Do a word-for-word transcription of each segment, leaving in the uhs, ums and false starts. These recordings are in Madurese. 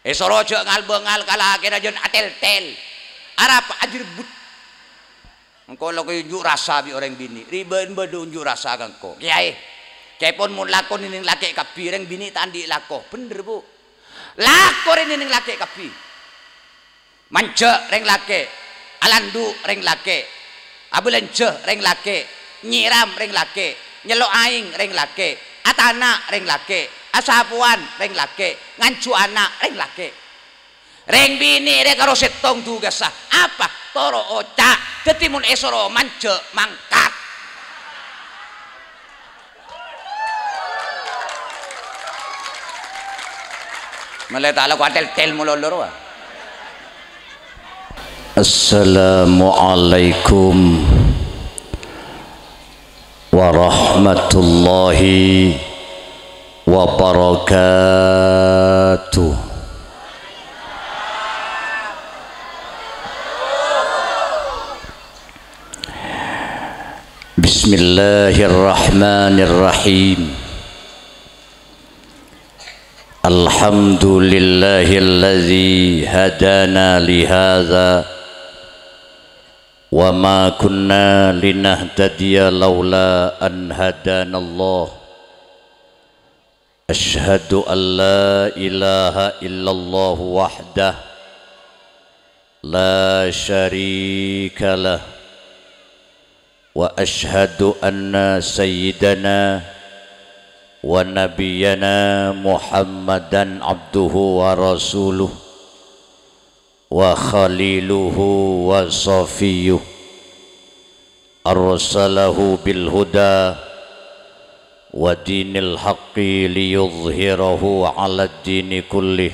Èsoro jhâ' ngal-bângal ka lakèna jhân atèl-tèl. Arapa ajhârbut. Engko' la èonjuk rasa bi' orèng binè'. Ribâ'ân bâdâ onjuk rasa ka engko'. Kèyaè. Kèyaèpon mon lako nèng lakè' kabbhi, rèng binè' ta' andi' lako. Bhender, Bu. Lako rè nèng lakè' kabbhi. Manjhâ' rèng lakè', alandu' rèng lakè', abâlânjhâ rèng lakè', nyèram rèng lakè', nyello' aèng rèng lakè', atana' rèng lakè', asapowan rèng lakè', nganjhu ana' rèng lakè'. Rèng binè' rè karo sèttong tugassa, apa? Toro' oca'. Dhâddhi mon èsoro manjhâ', mangkat. Mèlè ta' lako atèl-tèl mololo rowa. Assalamualaikum warahmatullahi wabarakatuh. Bismillahirrahmanirrahim. Alhamdulillahilladzi hadana lihadza wa ma kunna linahtadiya laula an hadanallah. Asyhadu an la ilaha illallah wahdah la syarikalah. Wa asyhadu anna sayyidana wa nabiyyana Muhammadan abduhu wa rasuluh wa khaliluhu wa safiyyuh, arsalahu bil huda wa dinil haqqi liyudhhirahu 'alad dini kullih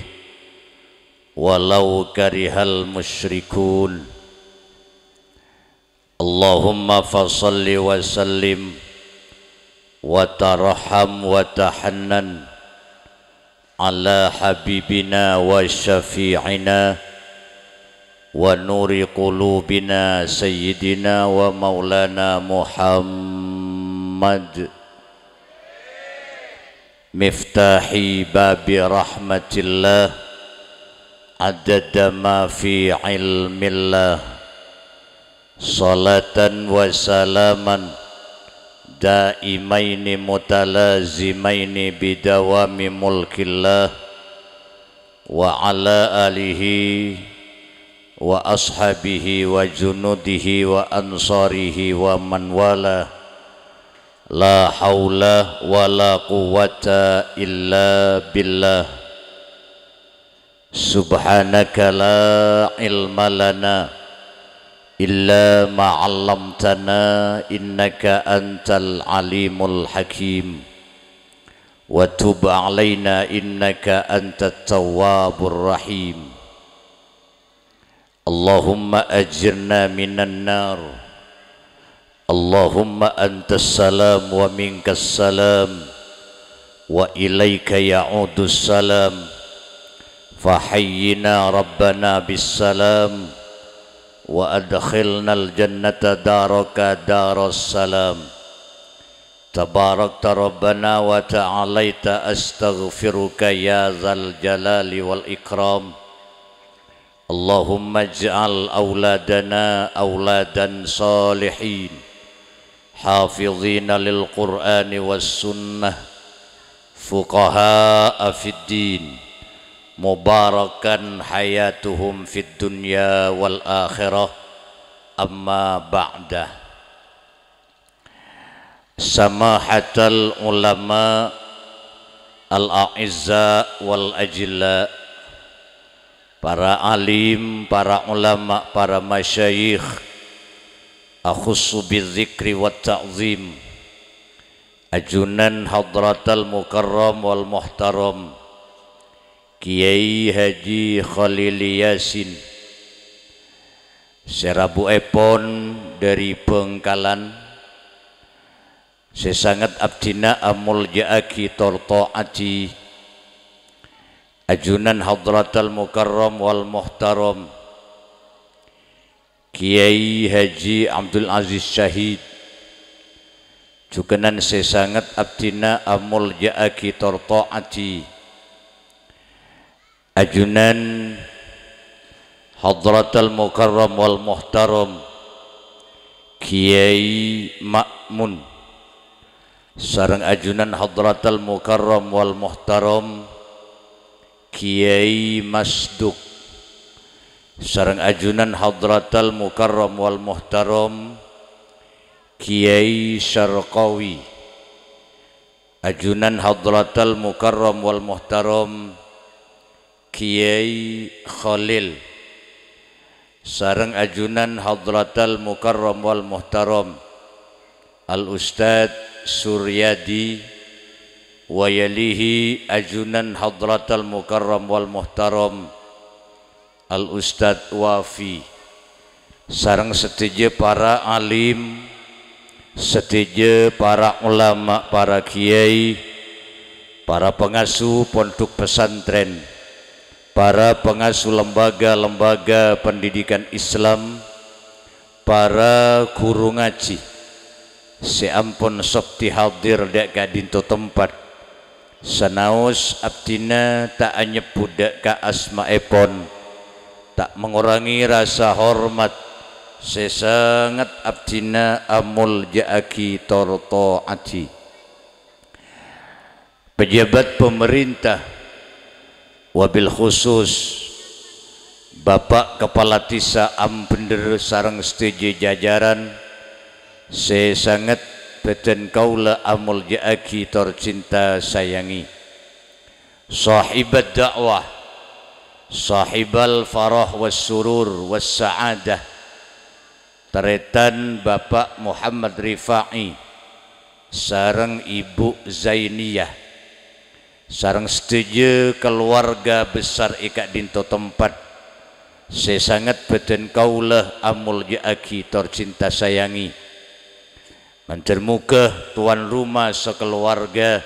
walau karihal musyrikun. Allahumma fa shalli wa sallim wa tarham wa tahannan ala habibina wa syafi'ina wa nuri qulubina sayyidina wa maulana Muhammad. Miftahi babi rahmatillah, adada ma fi ilmillah, salatan wa salaman daimaini mutalazimaini bidawami mulkillah, wa ala alihi wa ashabihi wa junudihi wa ansarihi wa man wala. La haula wa la quwwata illa billah. Subhanaka la ilma lana illa ma 'allamtana innaka antal alimul hakim. Wa tub 'alaina innaka antat tawwabur rahim. Allahumma ajirna minan nar. Allahumma antas salam wa minkas salam wa ilaika ya'udus salam. Fahayyina rabbana bis salam wa adkhilnal jannata daraka daras salam. Tabarakta rabbana wa ta'alaita, astaghfiruka ya dzal jalali wal ikram. Allahumma ij'al auladana auladan salihin, hafizina lil Qur'ani was sunnah, fuqaha'a fid din, mubarakan hayatuhum fid dunya wal akhirah, amma ba'da. Samahatal ulama al-a'izza wal ajilla, para alim, para ulama, para masyayikh, akhussu bidzikri wat ta'zim, ajunan hadratal mukarram wal muhtaram, Kiai Haji Khalil Yasin, sè rabuèpon dhâri Bhângkalan, sè sanget abdhina amolja'aghi tor to'adhi, ajunan hadratal mukarram wal muhtaram, Kiai Haji Abdul Aziz Syahid, jhughânan sè sanget abdhina amolja'aghi tor to'adhi, Ajunan Hadratal Mukarram wal Muhtaram Kiai Ma'mun, sareng ajunan Hadratal Mukarram wal Muhtaram Kiai Masduk, sareng ajunan Hadratal Mukarram wal Muhtaram Kiai Syarqawi, ajunan Hadratal Mukarram wal Muhtaram Kiai Khalil, sareng ajunan Hadratal Mukarram wal Muhtaram Al Ustadz Suryadi, wa yalihi ajunan Hadratal Mukarram wal Muhtaram Al Ustadz Wafi, sareng sadhâjâ para alim, sadhâjâ para ulama, para kiai, para pangasuh pondhuk pesantren, para pangasuh lembaga-lembaga pendidikan Islam, para ghuru ngajhi sè ampon sokti hadir dâ' ka'dinto tempat. Sanaos abdhina ta' anyebbhut dâ' ka asmaèpon, ta' mangorangè rasa hormat sè sanget abdhina amolja'aghi tor to'aghi. Pejabat pemerintah, wabil khusus Bapak Kepala Dhisa Ambender sareng sadhâjâ jajaran sè sanget bâdhân kaulâ amolja'aghi tor cinta sayangi. Shahibad da'wah, shahibal farah was surur was sa'adah, tarètan Bapak Muhammad Rifa'i sareng Ibu Zainiyah, sareng sadhâjâ kalowarga besar è ka'dinto tempat sè sanget bâdhân kaulâ amolja'aghi tor cinta sayangi. Mandhâr moghâ towan roma sakalowarga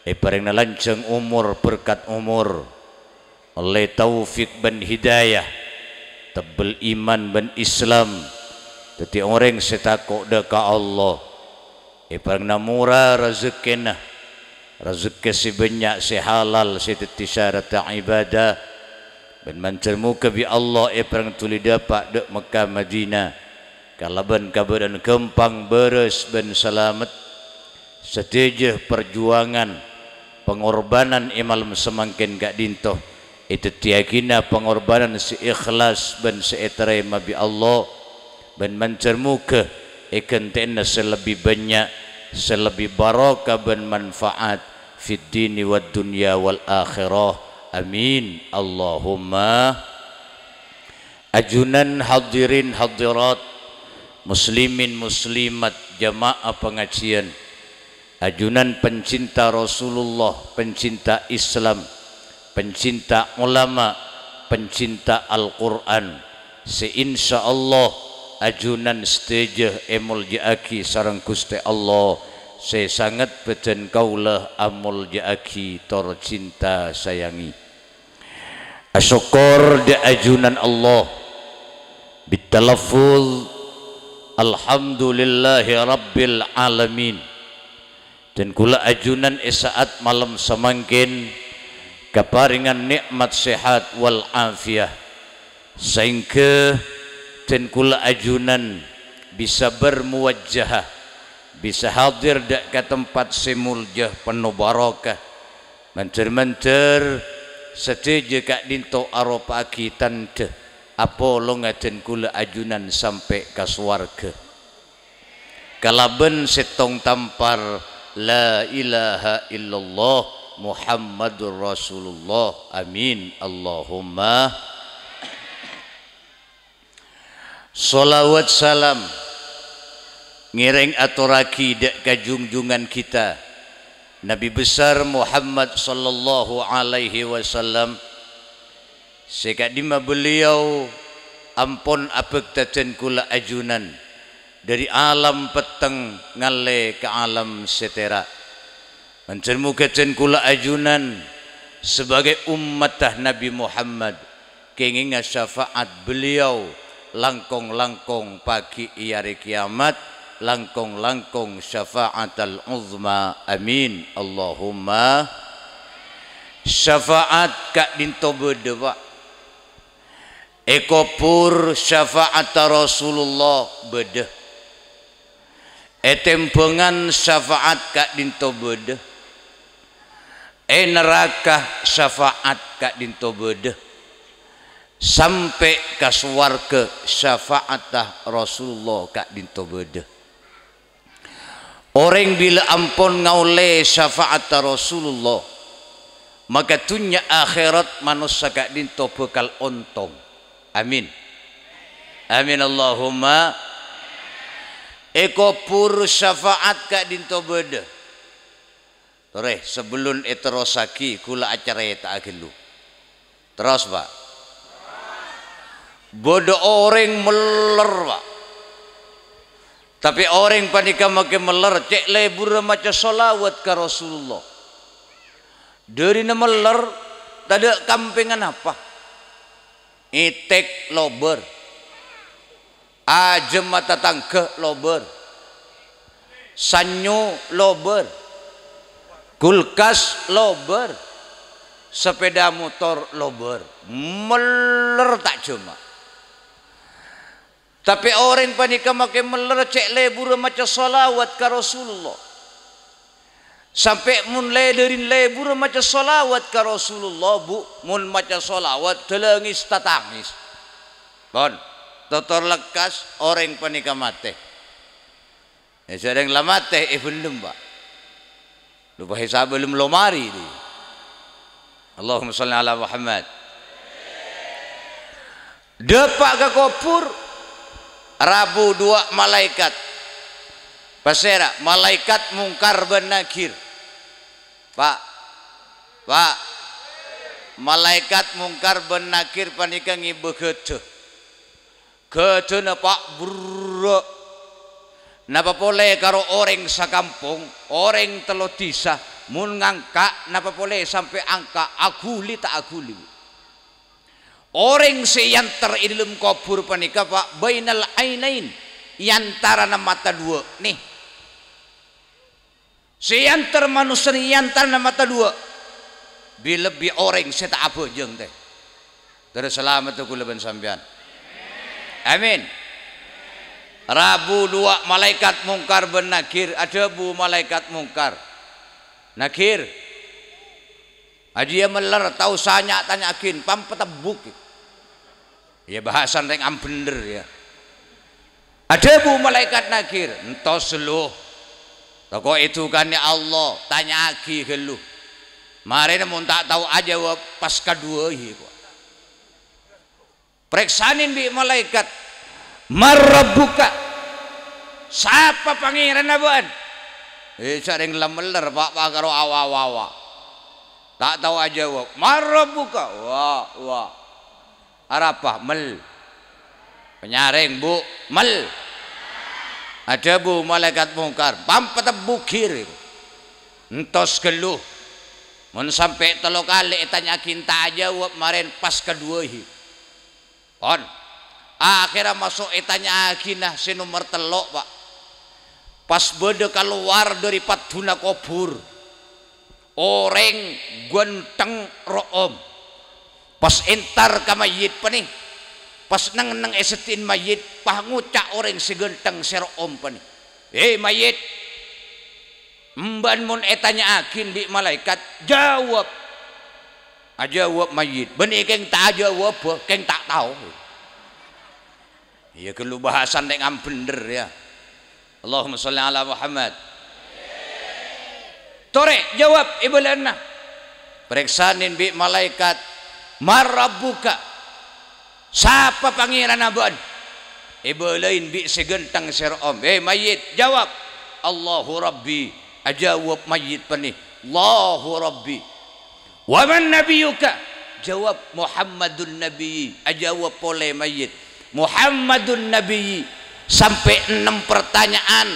èparèngana lanjhâng omor, berkat omor, ollè taufik bân hidayah, tebbel iman bân Islam, dhâddhi orèng sè tako' dâ' ka Allah, èparèngana mora rajhekkèna, rajhekkè sè bânnya', sè halal, sè dhâddhi syaratna ibadah, bân mandhâr moghâ bi' Allah èparèng dhuli dâpa' dâ' Mekkah Madinah kalabân kabâdâ'ân ghâmpang, bârâs bân salamet. Sadhâjâ parjuwangan, pangorbanan è malem samangkèn ka'dinto èdhâddhiyâghina pangorbanan sè ikhlas bân sè ètarèma bi' Allah, bân mandhâr moghâ èghântè'ana sè lebbi bânnya', sè lebbi barokah bân manfaat fid dini wad dunya wal akhirah. Amin. Allahumma. Ajunan hadirin hadirat, muslimin muslimat, jamaah pangajiân, ajunan pencinta Rasulullah, pencinta Islam, pencinta ulama, pencinta Al-Qur'an, sè insyaallah ajunan sadhâjâ èmolja'aghi sareng Ghustè Allah sè sanget bâdhân kaulâ amolja'aghi tor cinta sayangi. Asokkor dâ' ajunan Allah bitalaffuz, "Alhamdulillahi Rabbil Alamin." Dân kaulâ ajunan è sa'at malem samangkèn kaparèngan nè'mat sehat wal afiyah, saèngghâ dân kaulâ ajunan bisa bermuwajahah, bisa hadir dâ' ka tempat sè molja penno barokah, Mandhâr-mandhâr sadhâjâ ka'dinto aropa'aghi tandhâ apolonga dân kaulâ ajunan sampè' ka sowarghâ. Kalabân sèttong tampar, "La ilaha illallah Muhammadur Rasulullah." Amin. Allahumma. Shalawat salam ngèrèng atorraghi dâ' ka junjungan kita, Nabi Besar Muhammad sallallahu alaihi wasallam, sè ka'dimma beliau ampon abhâkta dân kaulâ ajunan dâri alam petteng ngallè ka alam sè tèra'. Mandhâr moghâ dân kaulâ ajunan sebagai ummatta Nabi Muhammad kèngènga syafaat beliau langkong-langkong pagi è arè kiyamat, langkong-langkong syafaatal uzma. Amin. Allahumma. Syafa'at ka'dhinto bâdâ, Pa'. È kobhur syafa'atta Rasulullah bâdâ. È tèmbhângan syafa'at ka'dhinto bâdâ. È naraka syafa'at ka'dhinto bâdâ. Sampè' ka sowarghâ syafa'atta Rasulullah ka'dhinto bâdâ. Orèng bilâ ampon ngaollè syafa'atta Rasulullah, maka dhunnya akhèrat manossa ka'dhinto bhâkal ontong. Amin. Amin, Allahumma. È kobhur syafa'at ka'dhinto bâdâ. Torè, sabellun èterrossaghi, ghulâ acarèta'a ghâllu. Terros, Pa'. Bâdâ orèng mèller, Pa'. Tapè orèng panèka makè mèller, cè' lebur maca shalawat ka Rasulullah. Dârina mèller, tadâ' kampèngan apa. Ètèk lobâr. Ajâmma tatangghâ lobâr. Sanyo lobâr. Kulkas lobâr. Sapèda motor lobâr. Mèller ta' jâmma. Tapè orèng panèka makè mèller cè' lebur maca shalawat ka Rasulullah. Sampè' mon lè-, dârina lebur maca shalawat ka Rasulullah, Bu, mon maca shalawat, dâlângis tatangis. Pon, totor lekkas, orèng panèka matè. È, sareng la matè, è, bellum, Pa'. Loppa hèsab bellum lo marè, dhi. Allahumma shalli ala Muhammad. Dâpa' ka kobhur, rabu duwâ' malaèkat. Pasèra? Malaèkat Mungkar bân Nakir. Pa', Pa', malaèkat Mungkar bân Nakir panèka ngèbâ ghâdhâ. Ghâdhâna, Pa', berrâ'. Napa polè karo orèng sakampong, orèng tello dhisa, mon ngangka', napa polè sampè' angka', aghuli ta' aghuli? Orèng sè èanter è dâlem kobhur panèka, Pa', bainal ainain, è antarana mata duwâ', nè. Sè èanter manossa è antarana mata duwâ', bi-, lebbi orèng sè ta' abhâjâng, tè. Terros salamet ghulâ bân sampèyan. Amin. Rabu duwâ' malaèkat Mungkar bân Nakir, adhâbu malaèkat Mungkar, "Nakir, ajiyâ mèller, ta' osa nya'-tanya'aghin, pam patebbhuk." Iyâ, bhâsana rèng ambhender, iyâ. Adhâbu malaèkat Nakir, "Entos, Lu. Tako' èdhukanè Allah, tanya'aghi ghâllu. Marèna mon ta' tao ajâwâb, pas kaduwâi, ko'." Parèksanè bi' malaèkat, "Man rabbuka? Sapa pangèranna bâ'ân?" È, sareng la mèller, Pa', Pa', karo awa-awa. Ta' tao ajâwâb. "Man rabbuka?" Wa, wa. Arapa? Mèl. Panyarèng, Bu. Mèl. Adhâbu malaèkat Mungkar, "Pam patebbhuk, Gir. Entos ghâllu. Mon sampè' tello kalè ètanya'aghi ta' ajâwâb, marèna pas kaduwâi." Pon. Akhèrra maso' ètanya'aghina sè nomer tello', Pa'. Pas bâdâ kalowar dâri padduna kobhur orèng ghântheng ro'om. Pas entar ka mayyit panè, pas neng-enneng è seddhi'na mayyit, pas ngoca' orèng sè ghântheng sè ro'om panè, "Hè, mayyit! Embâ'ân mon ètanya'aghin bi' malaèkat, jâwâb. Ajâwâb mayyit. Bânnè kèng ta' ajâwâbbhâ, kèng ta' tao." Iyâ, ghâllu bhâsana rèng ambhender, iyâ. Allahumma shalli ala Muhammad. Torè, jâwâb, èbâlâ'âna. Parèksanè bi' malaèkat, "Man rabbuka? Sapa pangèranna bâ'ân?" Èbâlâi bi' sè ghântheng sè ro'om. "Hè, mayyit, jâwâb." "Allahu Rabbi." Ajâwâb mayyit panè, "Allahu Rabbi." "Wa man nabiyyuka?" Jâwâb, "Muhammadun nabiyyi." Ajâwâb polè mayyit, "Muhammadun nabiyyi." Sampè' ennem partanya'an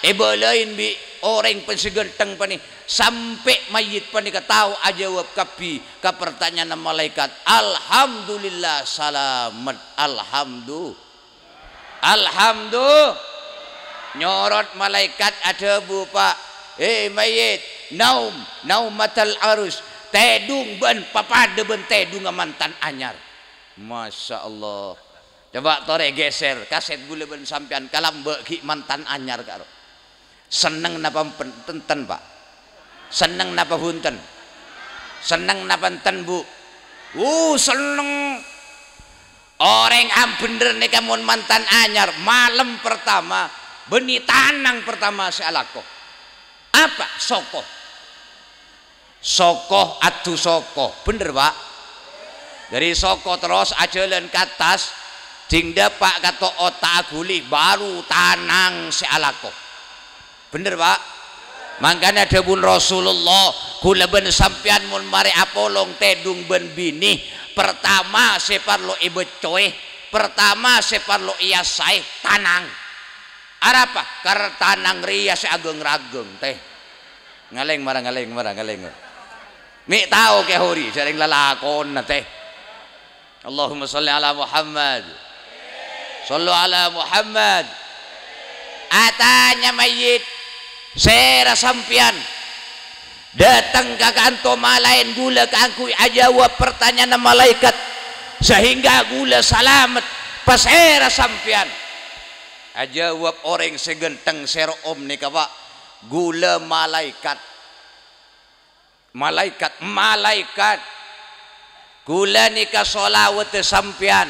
èbâlâi bi' orèng sè ghântheng panè, sampè' mayyit panèka tao ajâwâb kabbhi ka partanya'anna malaèkat. Alhamdulillah, salamet. Alhamdu-, Alhamdu-, nyorot malaèkat adhâbu, Pa', "Hè, mayyit, naum, naumatal arus, Tèdung bân papadâ bân tèdungnga mantan anyar. Masya Allah. Coba torè geser kasèt ghulâ bân sampèyan kalambâ' ghi' mantan anyar karo. Senneng napa empen-, enten, Pak? Senneng napa bhunten? Senneng napa enten, Bu? Uh, senneng. Orèng ambhendher nèka mon mantan anyar, malem pertama, bânnè tanang pertama sè alako. Apa? Soko. Soko, adu soko. Bhendher, Pak? Dhâri soko terros ajhâlân ka attas, dhing dâpa' ka to'ot ta' aghuli, baru tanang sè alako. Bhendher, Pak? Mangkana dhâbuna Rasulullah, ghulâ bân sampèyan mon marè apolong tèdung bân binè, pertama sè parlo èbâccowè, pertama sè parlo èyasaè, tanang. Arapa? Kar tanang rèya sè aghâng-raghâng, tè. Ngalèng mara, ngalèng mara, ngalèng. Mè' tao Kè Hori, jhâreng lalakonna, tè. Allahumma shalli ala Muhammad. Shallu ala Muhammad. Atanya mayyit, sèra sampèyan dâteng ka ka'anto malaèn ghulâ kaangghuy ajâwâb partanya'anna malaèkat, sehingga ghulâ salamet, pasèra sampèyan? Ajâwâb orèng sè ghântheng sè ro'om nèka, Pak, ghulâ malaèkat. Malaèkat, malaèkat. Ghulâ nèka shalawâddhâ sampèyan.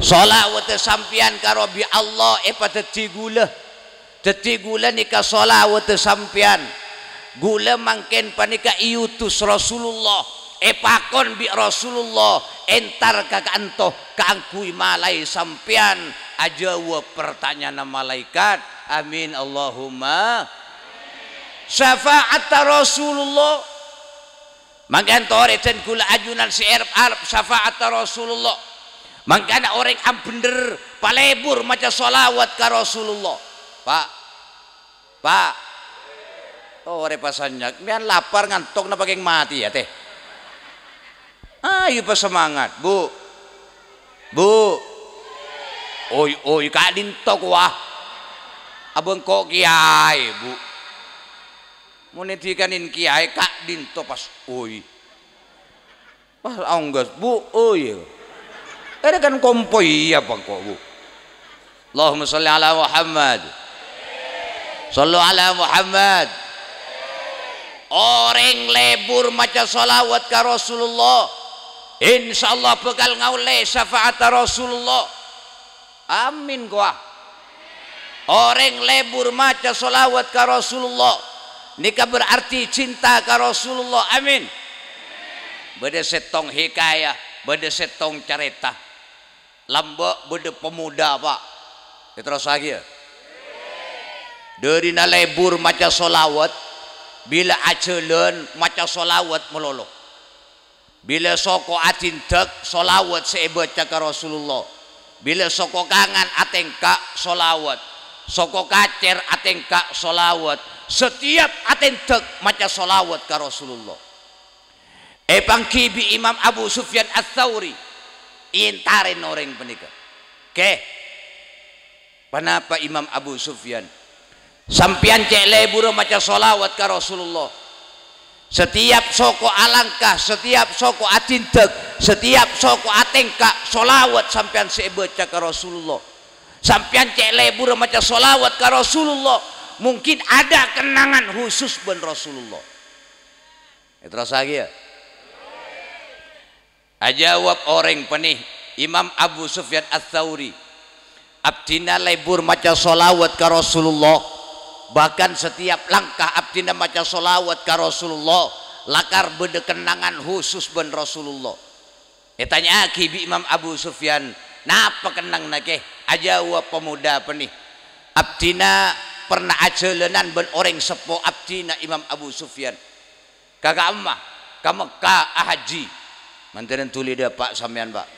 Shalawâddhâ sampèyan ka Rabbi Allah èpadhâddhi ghulâ. Dhâddhi ghulâ nèka shalawâddhâ sampèyan. Ghulâ mangkèn panèka èutus Rasulullah, èpakon bi' Rasulullah, èntar ka ka'anto kaangghuy malaè sampèyan ajâwâb partanya'anna malaèkat. Amin, Allahumma. Syafa'atta Rasulullah. Mangkana torè dân ghulâ ajunan sè arep-arep syafa'atta Rasulullah. Mangkana orèng ambhendher palebur maca shalawat ka Rasulullah. Pak, Pak. Torè pasanyak. Mèyan lapar ngantok napa kèng matè ya, tè? Ayo pasemangat, Bu. Bu. Oi, oi, ka'dinto kowa. Abâ' engko' kèyaè, Bu. Mon èdhikanè kèyaè, ka'dinto pas oi. Pas aongghâs, Bu, oi. Èrè kan kompoy apa engko', Bu? Allahumma shalli ala Muhammad. Shallu ala Muhammad. Orèng lebur maca shalawat ka Rasulullah, insyaallah bhâkal ngaollè syafa'atta Rasulullah. Amin, kowa. Orèng lebur maca shalawat ka Rasulullah, nèka berarti cinta ka Rasulullah. Amin. Bâdâ sèttong hikayah, bâdâ sèttong carèta. Lambâ' bâdâ pemuda, Pak. Èterrossaghi, ya. Dhârina lebur maca shalawat, bilâ ajhâlân maca shalawat malolo. Bilâ soko adindâk, shalawat sè èbâca ka Rasulullah. Bilâ soko kangan atèngka', shalawat. Soko kacèr atèngka', shalawat. Satèyap atindâk maca shalawat ka Rasulullah. Èpangghi bi' Imam Abu Sufyan Ats-Tsauri, èntarè orèng panèka. Kè, ponapa Imam Abu Sufyan? Sampèyan cè' leburra maca shalawat ka Rasulullah. Satèyap soko alangkah, satèyap soko adindâk, satèyap soko atèngka', shalawat sampèyan sè èbâca ka Rasulullah. Sampèyan cè' leburra maca shalawat ka Rasulullah, mungkin ada kenangan khusus bân Rasulullah. Èterrossaghi, ya. Ajâwâb orèng panè, Imam Abu Sufyan Ats-Tsauri, "Abdhina lebur maca shalawat ka Rasulullah. Bahkan satèyap langkah abdhina maca shalawat ka Rasulullah, lakar bâdâ kennangan khusus bân Rasulullah." Ètanya'aghi bi' Imam Abu Sufyan, "Napa kennangnga, Kè?" Ajâwâb pemuda panè, "Abdhina perna ajhâlânan bân orèng seppo abdhina, Imam Abu Sufyan." Ka ka'emma, ka Mekka ahajji. Mandhârân dhuli dâpa' sampèyan, Pak.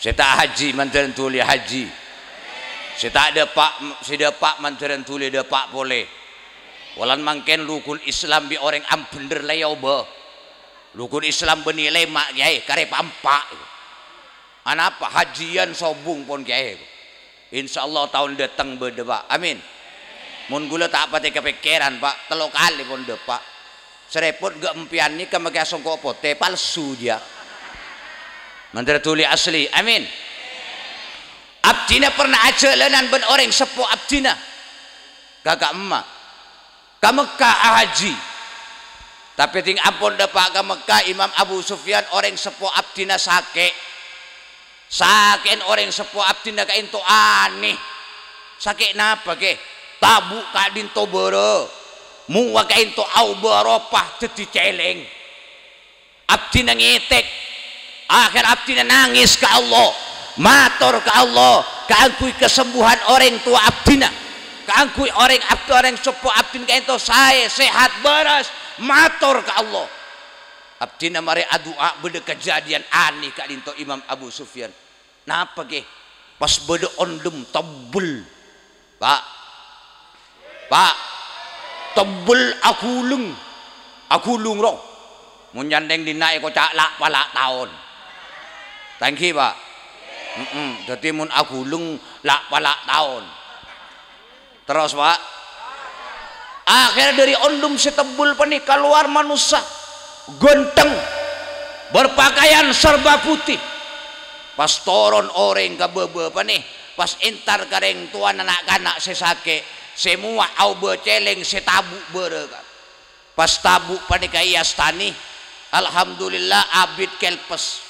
Sè ta' ahajji, mandhârân dhuli hajji. Sè ta' dâpa', sè dâpa' mandhârân dhuli dâpa' polè. Polana mangkèn rukun Islam bi' orèng ambhendher la èobâ. Rukun Islam bânnè lèma', Kèyaè, karè pa'-empa'. Anapa? Hajjiyân sobung pon, Kèyaè. Insyaallah taon dâteng bâdâ, Pak. Amin. Mon ghulâ ta' patè kapèkkèran, Pak, tello kalè pon dâpa'. Sè rèpot ghâ' empèyan nèka makè songko' potè, palsu jiyâ. Mandhâr dhuli asli. Amin. Abdhina pernah ajhâlânan bân orèng seppo abdhina. Ka ka'emma. Ka Mekkah ahajji. Tapè dhing ampon dhâpa' ka Mekkah, Imam Abu Sufyan, orèng seppo abdhina sakè'. Sakè'en orèng seppo abdhina ka'ènto anè. Sakè' napa, Kè? Tabu' ka'dinto bârâ. Mowa ka'ènto aobâ ropa dhâddhi cèlèng. Abdhina ngètèk. Akhèr abdhina nangès ka Allah. Mator ka Allah kaangghuy kasembuhan orèng towa abdhina. Kaangghuy orèng abd-, orèng seppo abdhina ka'ènto saè, sehat, bârâs. Mator ka Allah. Abdhina marè adu'a bâdâ kadhâddhiyân anè ka'dinto Imam Abu Sufyan. Napa, Kè? Pas bâdâ ondhem tebbel. Pa'. Pa'. Tebbel aghuleng. Aghuleng, ro. Mon nyandheng dinna' èkoca' la'-pala' taon. Ta' ènggi, Pa'? Heeh. Dhâddhi mon aghuleng la'-pala' taon. Terros, Pa'. Akhèr dhâri ondhem sè tebbel panè kalowar manossa ghântheng, berpakaian serba putih. Pas toron orèng ka bâbâ panè, pas entar ka rèng towana na'-kana' sè sakè', sè mowa aobâ cèlèng sè tabu' bârâ, Ka'. Pas tabu' panèka èastanè, alhamdulillah abit kèlpes.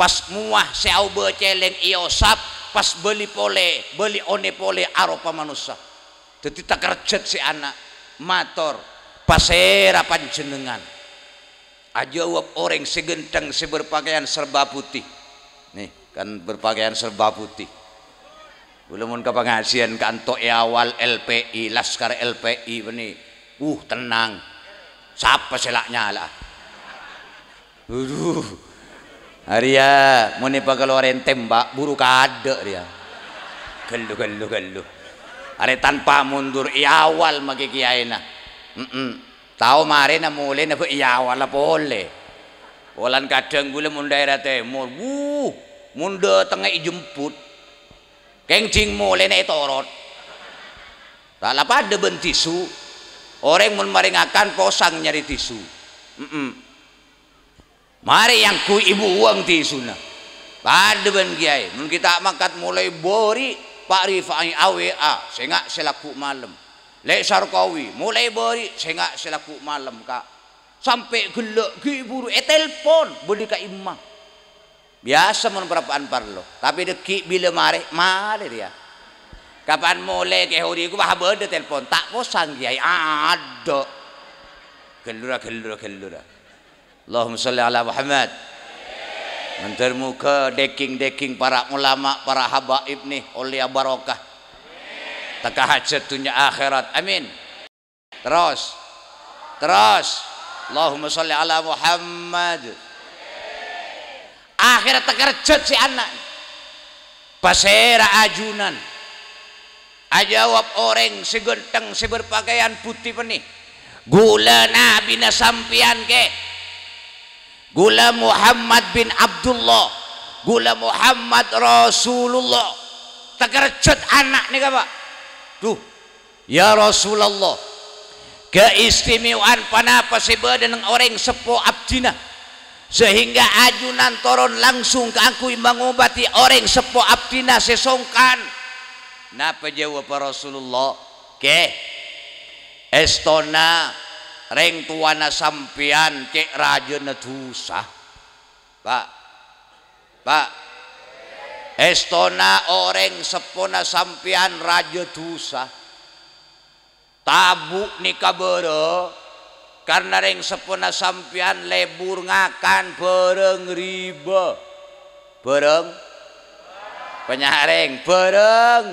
Pas mowa sè aobâ cèlèng èosap, pas bâli polè, bâli onè polè aropa manossa. Dhâddhi takerjhât sè ana', mator, "Pasèra panjhennengngan?" Ajâwâb orèng sè ghântheng sè berpakaian serba putih. Nih, kan berpakaian serba putih. Kaulâ mon ka pangajiân ka'anto è awal L P I, laskar L P I panè. Uh, tenang. Sapa sè la nyala'a? Aduh. Arèya, mon èpakalowar èntèmbhâk, buru kaadâ' rèya. Ghellu, ghellu, ghellu. Arè tanpa mundur, è awal makè kèyaèna. Mm-mm. Tao marèna molèna bâ' è awalla polè. Polana kadhâng kaulâ mon dhaèra tèmor, wuh, mon dâtengnga èjemput. Kèng dhing molèna ètorot. Ta' la padâ bân tisu. Orèng mon marè ngakan posang nyarè tisu. Mm-mm. Marè èangghuy èbuwâng tisuna. Padâ bân kèyaè, mon ghi' ta' mangkat molaè bâri', Pa' Rifai A W A, sènga' sè lagghu' malem. Lè' Sarkawi, molaè bâri', sènga' sè lagghu' malem, Ka'. Sampè' ghellâ' ghi' buru ètelpon, bâdâ ka'imma. Biyasa mon parappa'an parlo, tapè dhâggi' bilâ marè, marè rèya. Kapan molè Kè Hori ku, wah, bâdâ telpon, "Ta' posang, Kèyaè, adâ'." Ghellura, ghellura, ghellura. Allahumma shalli ala Muhammad. Mandhâr moghâ daging-daging para ulama, para habaib nè ollèya barokah. Teka hajat dhunnya akhèrat. Amin. Terros. Terros. Allahumma shalli ala Muhammad. Akhèr takerjhât sè ana'. Pasèra ajunan? Ajâwâb orèng sè ghântheng sè berpakaian putih panè. Ghulâ nabina sampèyan, Kè. Ghulâ Muhammad bin Abdullah. Ghulâ Muhammad Rasulullah. Takerjhât ana' nèka, Pa'. Duh. "Ya Rasulullah, keistimewaan ponapa sè bâdâ neng orèng seppo abdhina, sehingga ajunan toron langsung kaangghuy mangobâdhi orèng seppo abdhina sè songkan?" Napa jâwâbbhâ Rasulullah? "Kè, èstona rèng towana sampèyan cè' rajâna dhusa." Pa', Pa', èstona orèng seppona sampèyan rajâ dhusa. Tabu' nèka bârâ, karna rèng seppona sampèyan lebur ngakan bârâng riba. Bârâng? Panyarèng, bârâng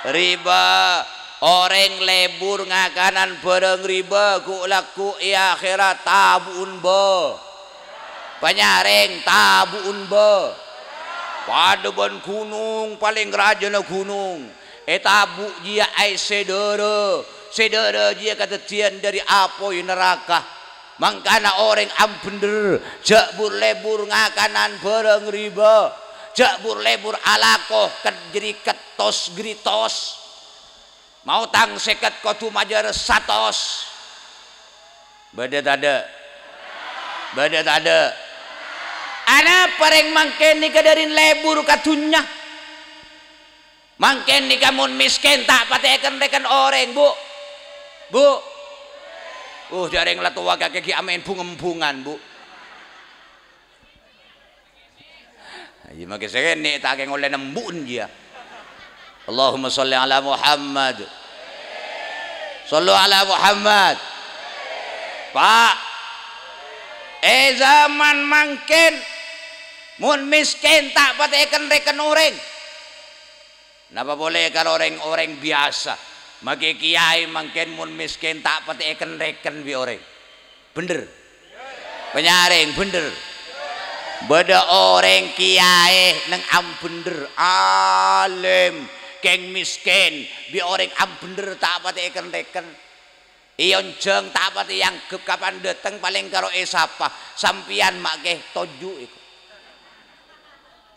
riba. Orèng lebur ngakanan bârâng riba, ghu' lagghu' è akhèrat tabu'un bâ. Panyarèng, tabu'un bâ. Padâ bân ghunong, palèng rajâna ghunong. Ètabu' jiyâ aèssè dârâ. Sè dârâ jiyâ kadhâddhiyân dâri apoy naraka. Mangkana orèng ambhendher, jhâ' bur-lebur ngakanan bârâng riba. Jhâ' bur-lebur alako ket-, jâri kettos-gritos. Maotang sèket kodhu majâr satos. Bâdâ tadâ'? Bâdâ tadâ'? Anapa rèng mangkèn nèka dâri lebur ka dhunnya? Mangkèn nèka mon mèskèn ta' patè èken-rèken orèng, Bu'. Bu'. Uh, jhâ' rèng la towa kakè ghi' amèn bung-embungan, Bu'. Iyâ, makè sè kènè' ta' kèng ollè nembu'en jiyâ. Allahumma sholli ala Muhammad. Shollu ala Muhammad. Pa', è zaman mangkèn, mon mèskèn ta' patè èken-rèken orèng. Napa polè ka orèng-orèng biyasa? Makè kèyaè mangkèn mon mèskèn ta' patè èken-rèken bi' orèng. Bhendher. Panyarèng, bhendher. Bâdâ orèng kèyaè neng ambhendher, alim, kèng mèskèn, bi' orèng ambhendher ta' patè èken-rèken. Èonjhâng ta' patè èangghep, kapan dâteng palèng karo èsapa, "Sampèyan ma' kè toju'," èko.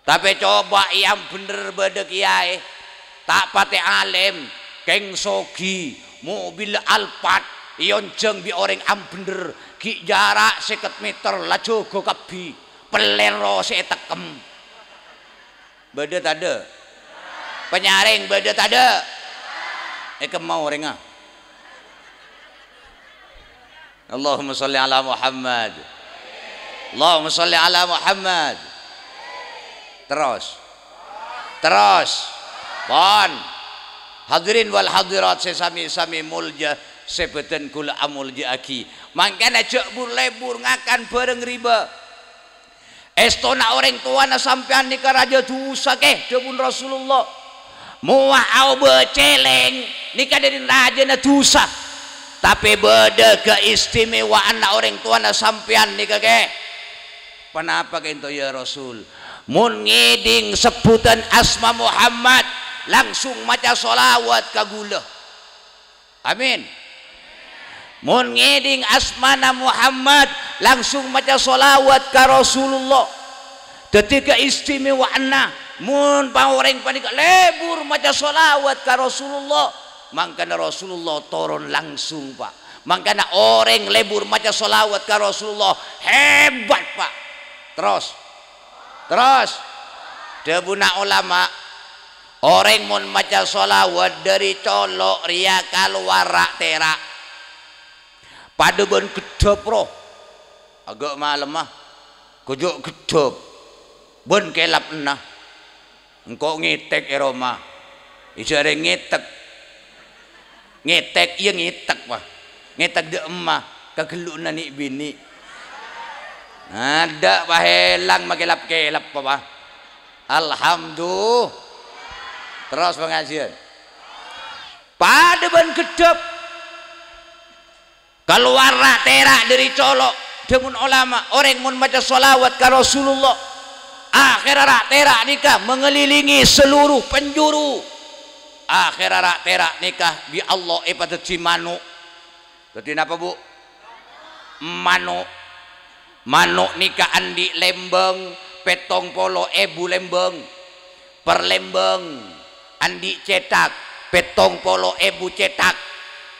Tapè coba è ambhendher bâdâ kèyaè, ta' patè alim, kèng sogi, mobil Alphard, èonjhâng bi' orèng ambhendher, ghi' jhârâ' sèket meter, la jâgâ kabbhi, pellèr rosè ètekkem. Bâdâ tadâ'? Panyarèng, bâdâ tadâ'? È kemma orèngnga. Allahumma sholli ala Muhammad. Allahumma sholli ala Muhammad. Terros. Terros. Pon. Hadirin wal hadirat sè sami-sami molja, sè bâdân kaulâ amolja'aghi. Mangkana jhâ' bur-lebur ngakan bhâreng riba. Èstona orèng towana sampèyan nèka rajâ dhusa, kè, dhâbuna Rasulullah. Mowa aobâ cèlèng nèka dâri rajâna dhusa. Tapè bâdâ kaistimewaanna orèng towana sampèyan nèka, kè. Ponapa ka'ènto, ya Rasul? Mon ngèdhing sebbhutan asma Muhammad, langsung maca sholawat ka ghulâ. Amin. Mon ngèdhing asmana Muhammad, langsung maca sholawat ka Rasulullah. Dâddhi kaistimewaanna, mon pa-, orèng panèka lebur maca sholawat ka Rasulullah, mangkana Rasulullah toron langsung, Pa'. Mangkana orèng lebur maca sholawat ka Rasulullah, hebat, Pa'. Terros. Terros. Dhâbuna olama, Orèng mon maca sholawat dâri colo' rèya kalowar ra'-tèra'. Padâ bân gheddhâp, ro. Aghâ' malemma, ghujhu' gheddhâp. Bân kèlapna. Engko' ngètèk è roma. Èjhârè ngètèk. Ngètèk, iyâ ngètèk, Pa'. Ngètèk dâ' emma, ka ghellu'na nè'-binè'. Adâ', Pa', hèlang makè lap-kèlap, Pa'. Alhamdu-, Terros pangajiân. Padâ bân gheddhâp. Kalowar ra'-tèra' dâri colo', dhâbuna olama, orèng mon maca sholawat ka Rasulullah, akhèrra ra'-tèra' nèka mangalilingi seluruh penjuru. Akhèrra ra'-tèra' nèka bi' Allah èpadâddhi mano'. Dâddhi napa, Bu? Mano'. Mano' nèka andi' lembâng, pèttong polo èbu lembâng. Per lembâng andi' cèthak, pèttong polo èbu cèthak.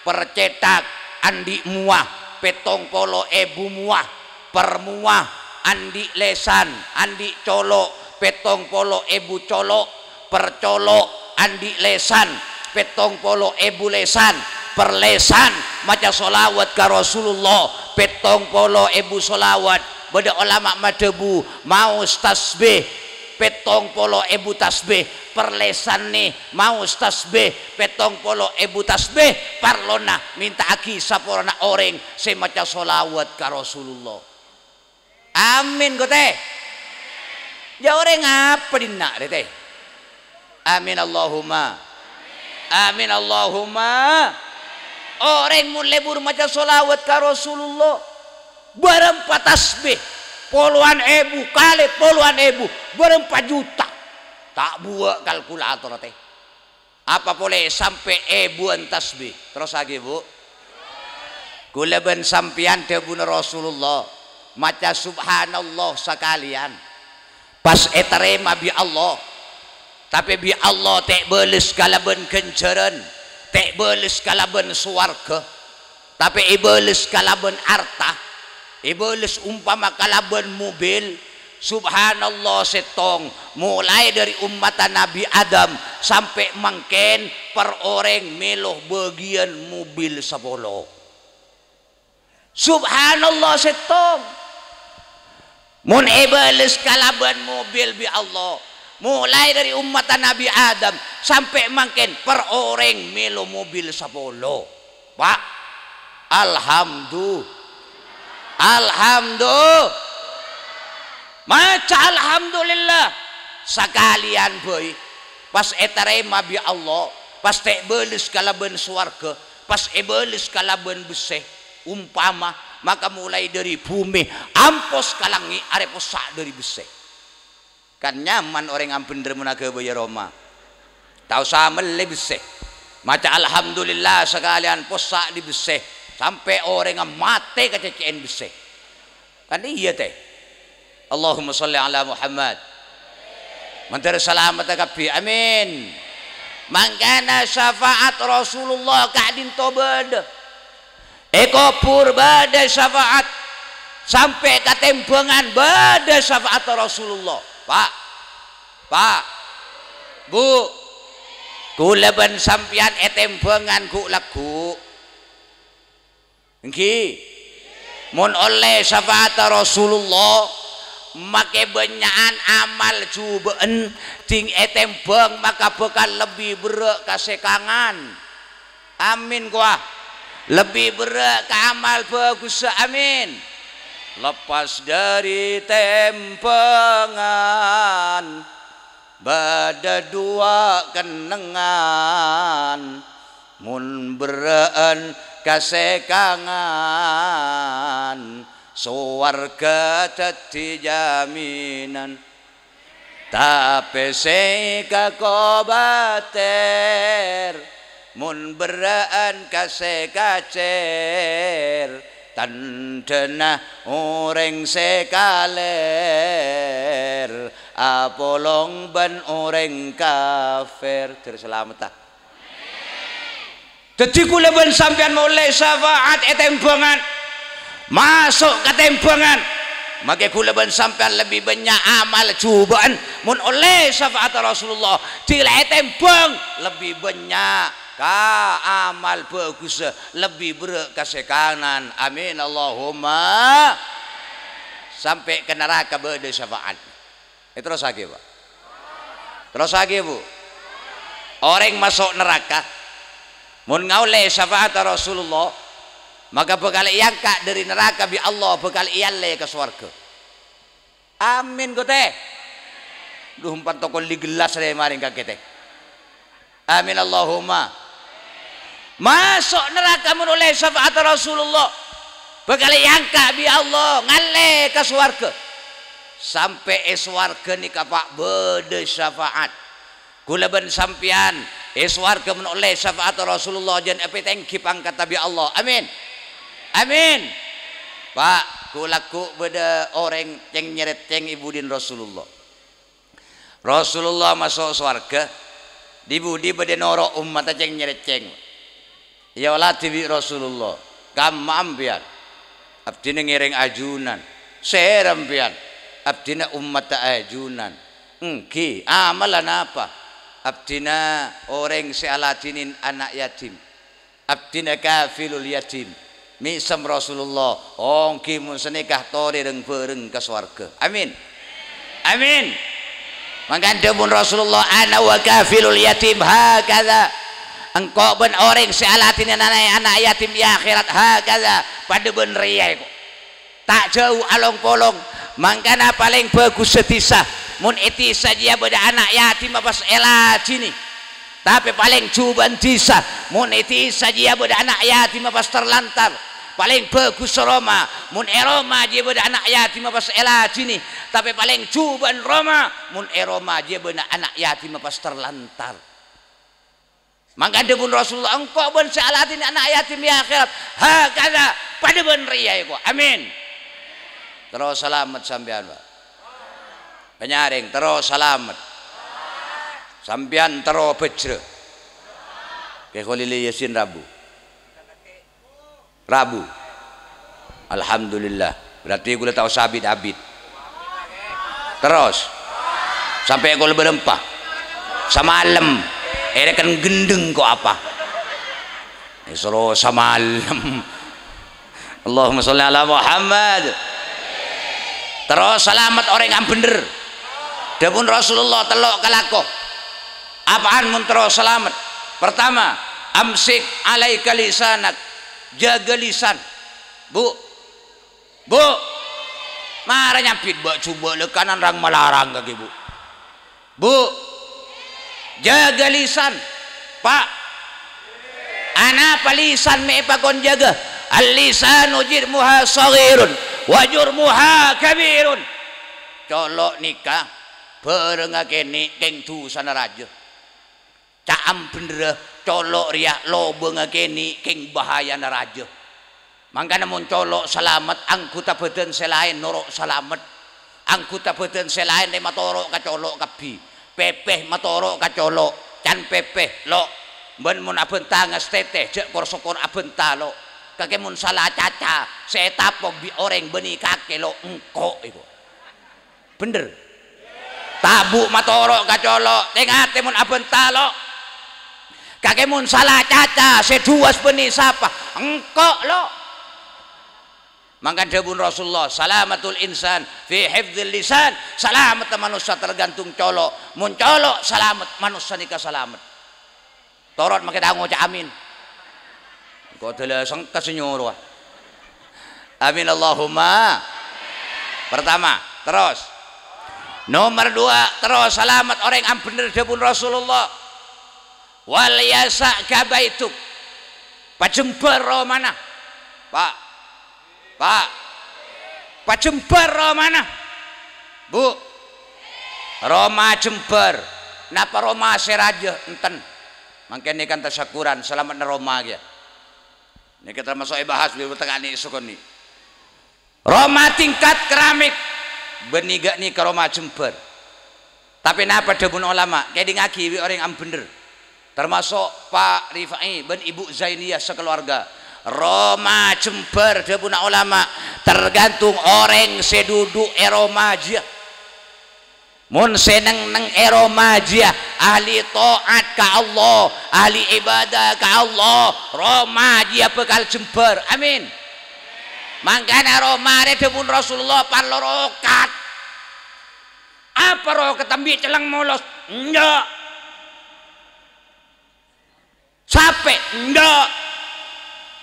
Per cèthak andi' mowa, pèttong polo èbu mowa. Per mowa andi' lèsan, andi' colo', pèttong polo èbu colo'. Per colo' andi' lèsan, pèttong polo èbu lèsan. Per lèsan maca sholawat ka Rasulullah, pèttong polo èbu sholawat. Bâdâ olama madhâbu, maos tasbih, pèttong polo èbu tasbih. Per lèsanna maos tasbih, pèttong polo èbu tasbih. Parlona mènta'aghi saporana orèng sè maca sholawat ka Rasulullah. Amin, kote. Ya, orèng apa dinna' rè, te? Amin Allahumma. Amin Allahumma. Orèng mon lebur maca sholawat ka Rasulullah, bârâmpa tasbih, polowan èbu kalè polowan èbu, bârâmpa juta. Ta' buwâ' kalkulator, te. Apa polè sampè' èbuwân tasbih? Terrossaghi, Bu. Kaulâ bân sampèyan, dhâbuna Rasulullah, maca subhanallah sakalèyan. Pas ètarèma bi' Allah. Tapè bi' Allah ta' bâles kalabân ghânjhârân, ta' bâles kalabân sowarghâ. Tapè èbâles kalabân arta, èbâles umpama kalabân mobil, subhanallah sèttong, molaè dhâri ommatta Nabbhi Adam sampè' mangkèn per orèng mèlo bâgiyân mobil sapolo. Subhanallah sèttong. Mon èbâles kalabân mobil bi' Allah, molaè dhâri ommatta Nabbhi Adam sampè' mangkèn per orèng mèlo mobil sapolo. Pa', alhamdu-, alhamdu-, maca alhamdulillah sakalèyan bhâi. Pas ètarèma bi' Allah, pas ta' èbâles kalabân sowarghâ, pas èbâles kalabân bessè. Umpama, maka molaè dhâri bhumè ampos ka langngè' arè possa' dhâri bessè. Kan nyaman orèng ambhendher mon aghâbâyâ roma. Ta' osa mellè bessè. Maca alhamdulillah sakalèyan possa' dhi' bessè. Sampè' orèngnga matè kacècè'èn bessè. Kan iyâ, tè? Allahumma shalli ala Muhammad. Mandhâr salamedhâ kabbhi. Amin. Mangkana syafaat Rasulullah ka'dinto bâdâ. È kobhur bâdâ syafaat. Sampè' ka tèmbhângan bâdâ syafaat Rasulullah. Pa'. Pa'. Bu. Kaulâ bân sampèyan è tèmbhângan ghu'-lagghu'. Èngghi. Mon ollè syafa'atta Rasulullah, makè bânnya'an amal jhubâ'ân, dhing ètèmbhâng maka bhâkal lebbi berrâ' ka sè kangan. Amin, kowa. Lebbi berrâ' ka amal bhâghussa. Amin. Lepas dhâri tèmbhângan, bâdâ duwâ' kennengngan, mon berrâ'ân ka sè kangan, sowarghâ dhâddhi jaminan. Tapè sè èkakobatèr, mon berrâ'ân ka sè kacèr, tandhâna orèng sè kalèr apolong bân orèng kafir. Dhâri salameddhâ. Dhâddhi, kaulâ bân sampèyan molè syafa'at ètèmbhângan, maso' ka tèmbhângan. Makè kaulâ bân sampèyan lebbi bânnya' amal jhubâ'ân mon ollè syafa'atta Rasulullah, dhing la ètèmbhâng lebbi bânnya' ka amal bhâghussa, lebbi berrâ' ka sè kangan. Amin, Allahumma. Sampè' ka naraka bâdâ syafa'at. Èterrossaghi, Pa'. Terrossaghi, Bu. Orèng maso' naraka, mon ngaollè syafa'atta Rasulullah, maka bhâkal èangka' dhâri naraka bi' Allah, bhâkal èallè ka sowarghâ. Amin, ko, tè. Dhu, empa' tokol di gellas rè marèng kakè, tè. Amin, Allahumma. Maso' naraka mon ollè syafa'atta Rasulullah, bhâkal èangka' bi' Allah, ngallè ka sowarghâ. Sampè' è sowarghâ nèka, Pa', bâdâ syafa'at. Kaulâ bân sampèyan è sowarghâ mon ollè syafa'atta Rasulullah, jhân èpatèngghi pangkatta bi' Allah. Amin. Amin. Pa', ghu-lagghu' bâdâ orèng cèng-nyarècèng è budina Rasulullah. Rasulullah maso' sowarghâ, di-budi bâdâ noro' ommatta cèng-nyarècèng. Èolatè bi' Rasulullah, "Kamma ampèyan?" "Abdhina ngèrèng ajunan." "Sèra ampèyan?" "Abdhina ommatta ajunan." "Èngghi, amalla napa?" "Abdhina orèng sè aladhinè ana' yatim." "Abdhina kafilul yatim." Mèsem Rasulullah, "Ongghi mon sanèka torè reng-bhâreng ka sowarghâ." Amin. Amin. Mangkana dhâbuna Rasulullah, "Ana wa kafilul yatim hakadha." Engko' bân orèng sè aladhinè ana', ana' yatim è akhèrat hakadha, padâ bân rèya èko. Ta' jhâu along-polong, mangkana palèng bhâghussa dhisa, mon è dhisa jiyâ bâdâ ana' yatimma pas èladhinè. Tapè palèng jhubâ'ân dhisa, mon è dhisa jiyâ bâdâ ana' yatimma pas terlantar. Palèng bhâghussa roma, mon è roma jiyâ bâdâ ana' yatimma pas èladhinè. Tapè palèng jhubâ'ân roma, mon è roma jiyâ bâdâ ana' yatimma pas terlantar. Mangkana dhâbuna Rasulullah, "Engko' bân sè aladhinè ana' yatim è akhèrat, hakadha, padâ bân rèya èko." Amin. Terro salamet sampèyan, Pa'. Panyarèng, terro salamet. Sampèyan terro bhâjrâ. Kè Kholil Yasin rabu. Rabu. Alhamdulillah. Berarti kaulâ ta' osa abit-abit. Terros. Sampè' kaulâ bârâmpa. Samalem. Èrèken ghendheng ko' apa? Èsoro samalem. Allahumma sholli ala Muhammad. Terros salamet orèng ambhendher. Dhâbuna Rasulullah tello' kalako. Apaan mon terros salamet? Pertama, amsik alaika lisanak. Jâgâ lisan. Bu. Bu. Mara nyambit bâ'-jhubâ' lèkanan rang-malarang kakè, Bu. Bu, jâgâ lisan, Pa'. Anapa lisan mè' èpakon jâgâ? "Al-lisanu jirmuha shaghirun wa jurmuha kabirun." Colo' nèka bârângnga kènè' kèng dhusana rajâ. Ca'am bhendherrâ, colo' rèya lobângnga kènè' kèng bahayana rajâ. Mangkana mon colo' salamet, anggota bhâdhân sè laèn noro' salamet. Anggota bhâdhân sè laèn rè matoro' ka colo' kabbhi. Pèpè matoro' ka colo', can pèpè, lo'. Bân mon abhânta ngastètè, jhâ' kor-sokor abhânta, lo'. Kakè mon sala caca, sè ètapok bi' orèng bânnè kakè, lo', engko' èko. Bhendher. Tabu' matoro' ka colo', tè-ngatè mon abhânta, lo'. Kakè mon sala caca, sè duwas bânnè sapa? Engko', lo'. Mangkana dhâbuna Rasulullah, "Salamatul insan fi hifdzil lisan." Salamettâ manossa tergantung colo'. Mon colo' salamet, manossa nèka salamet. Torot makè ta' ngoca' amin. Engko' dâlâ sengka sè nyorowa. Amin Allahumma. Pertama, terros. Nomer dua, terros salamet orèng ambhendher dhâbuna Rasulullah. "Wal yasa' ka baituk." Pajembhâr romana. Pa'. Pa'. Pajembhâr romana. Bu. Roma jembhâr. Napa roma sè rajâ? Enten. Mangkèn nèka tasakkuran, salameddhâ roma kèya. Nèka tamaso' èbahas bi' tengnga'na èsok kènè'. Roma tingkat keramik. Bânnè ga' nèka roma jembhâr. Tapè napa dhâbuna ulama? Kèdingngaghi bi' orèng ambhendher. Tamaso' Pa' Rifai bân Ibu Zainiyah sakaluwarga. Roma jembhâr dhâbuna ulama, tergantung orèng sè duduk è roma jiyâ. Mon sè neng-enneng è roma jiyâ, ahli taat ka Allah, ahli ibadah ka Allah, roma jiyâ bhâkal jembhâr. Amin. Mangkana roma rè dhâbuna Rasulullah parlo rokat. Apa rokat embi' celleng molos? Enjâ'. Sapè? Enjâ'.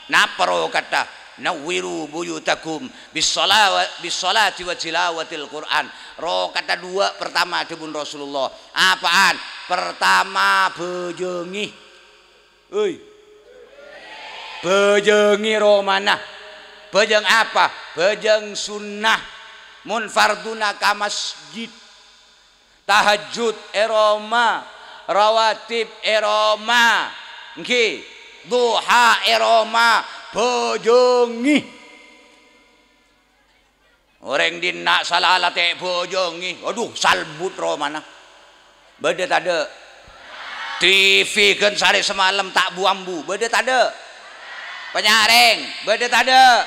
Napa rokatta? "Nawwiru buyutakum bis-shalawa-, bis-shalati wa tilawatil Qur'an." Rokatta duwâ' pertama dhâbuna Rasulullah. Apaan? Pertama, bhâjângngi. Oi. Bhâjângngi romana. Bhâjâng apa? Bhâjâng sunnah. Mon fardhuna ka masjid. Tahajjud è roma, rawatib è roma, èngghi, duha è roma, bhâjângngi. Orèng dhinna' sala la ta' èbhâjângngi, adhu, salbut romana. Bâdâ tadâ'? T V ghân sarè samalem ta' bu-ambu, bâdâ tadâ'? Panyarèng, bâdâ tadâ'?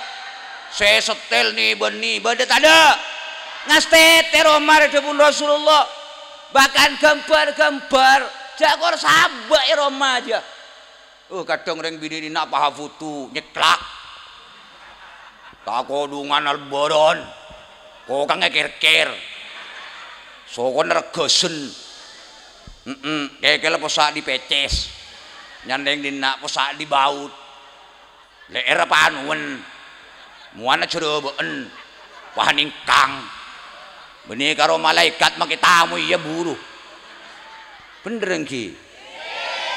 Sè setel ni-bâni, bâdâ tadâ'? Ngastètè roma rè dhâbuna Rasulullah. Bahkan ghâmbhâr-ghâmbhâr, jhâ' kor sabâ' è roma jiyâ. Oh, kadhâng rèng binè' dhinna' paha foto, nyeklak. Takodhungan albaran. Kokangngè kèr-kèr. Sokona reggâsen. Hemm, kèkèlla possa' dipècès. Nyandheng dhinna' possa' dibaut. Lè'èrra panowan. Mowana jârâbâ'ân. Paha nèngkang. Bânnè karo malaèkat makè tamoy iyâ buru. Bhendher èngghi?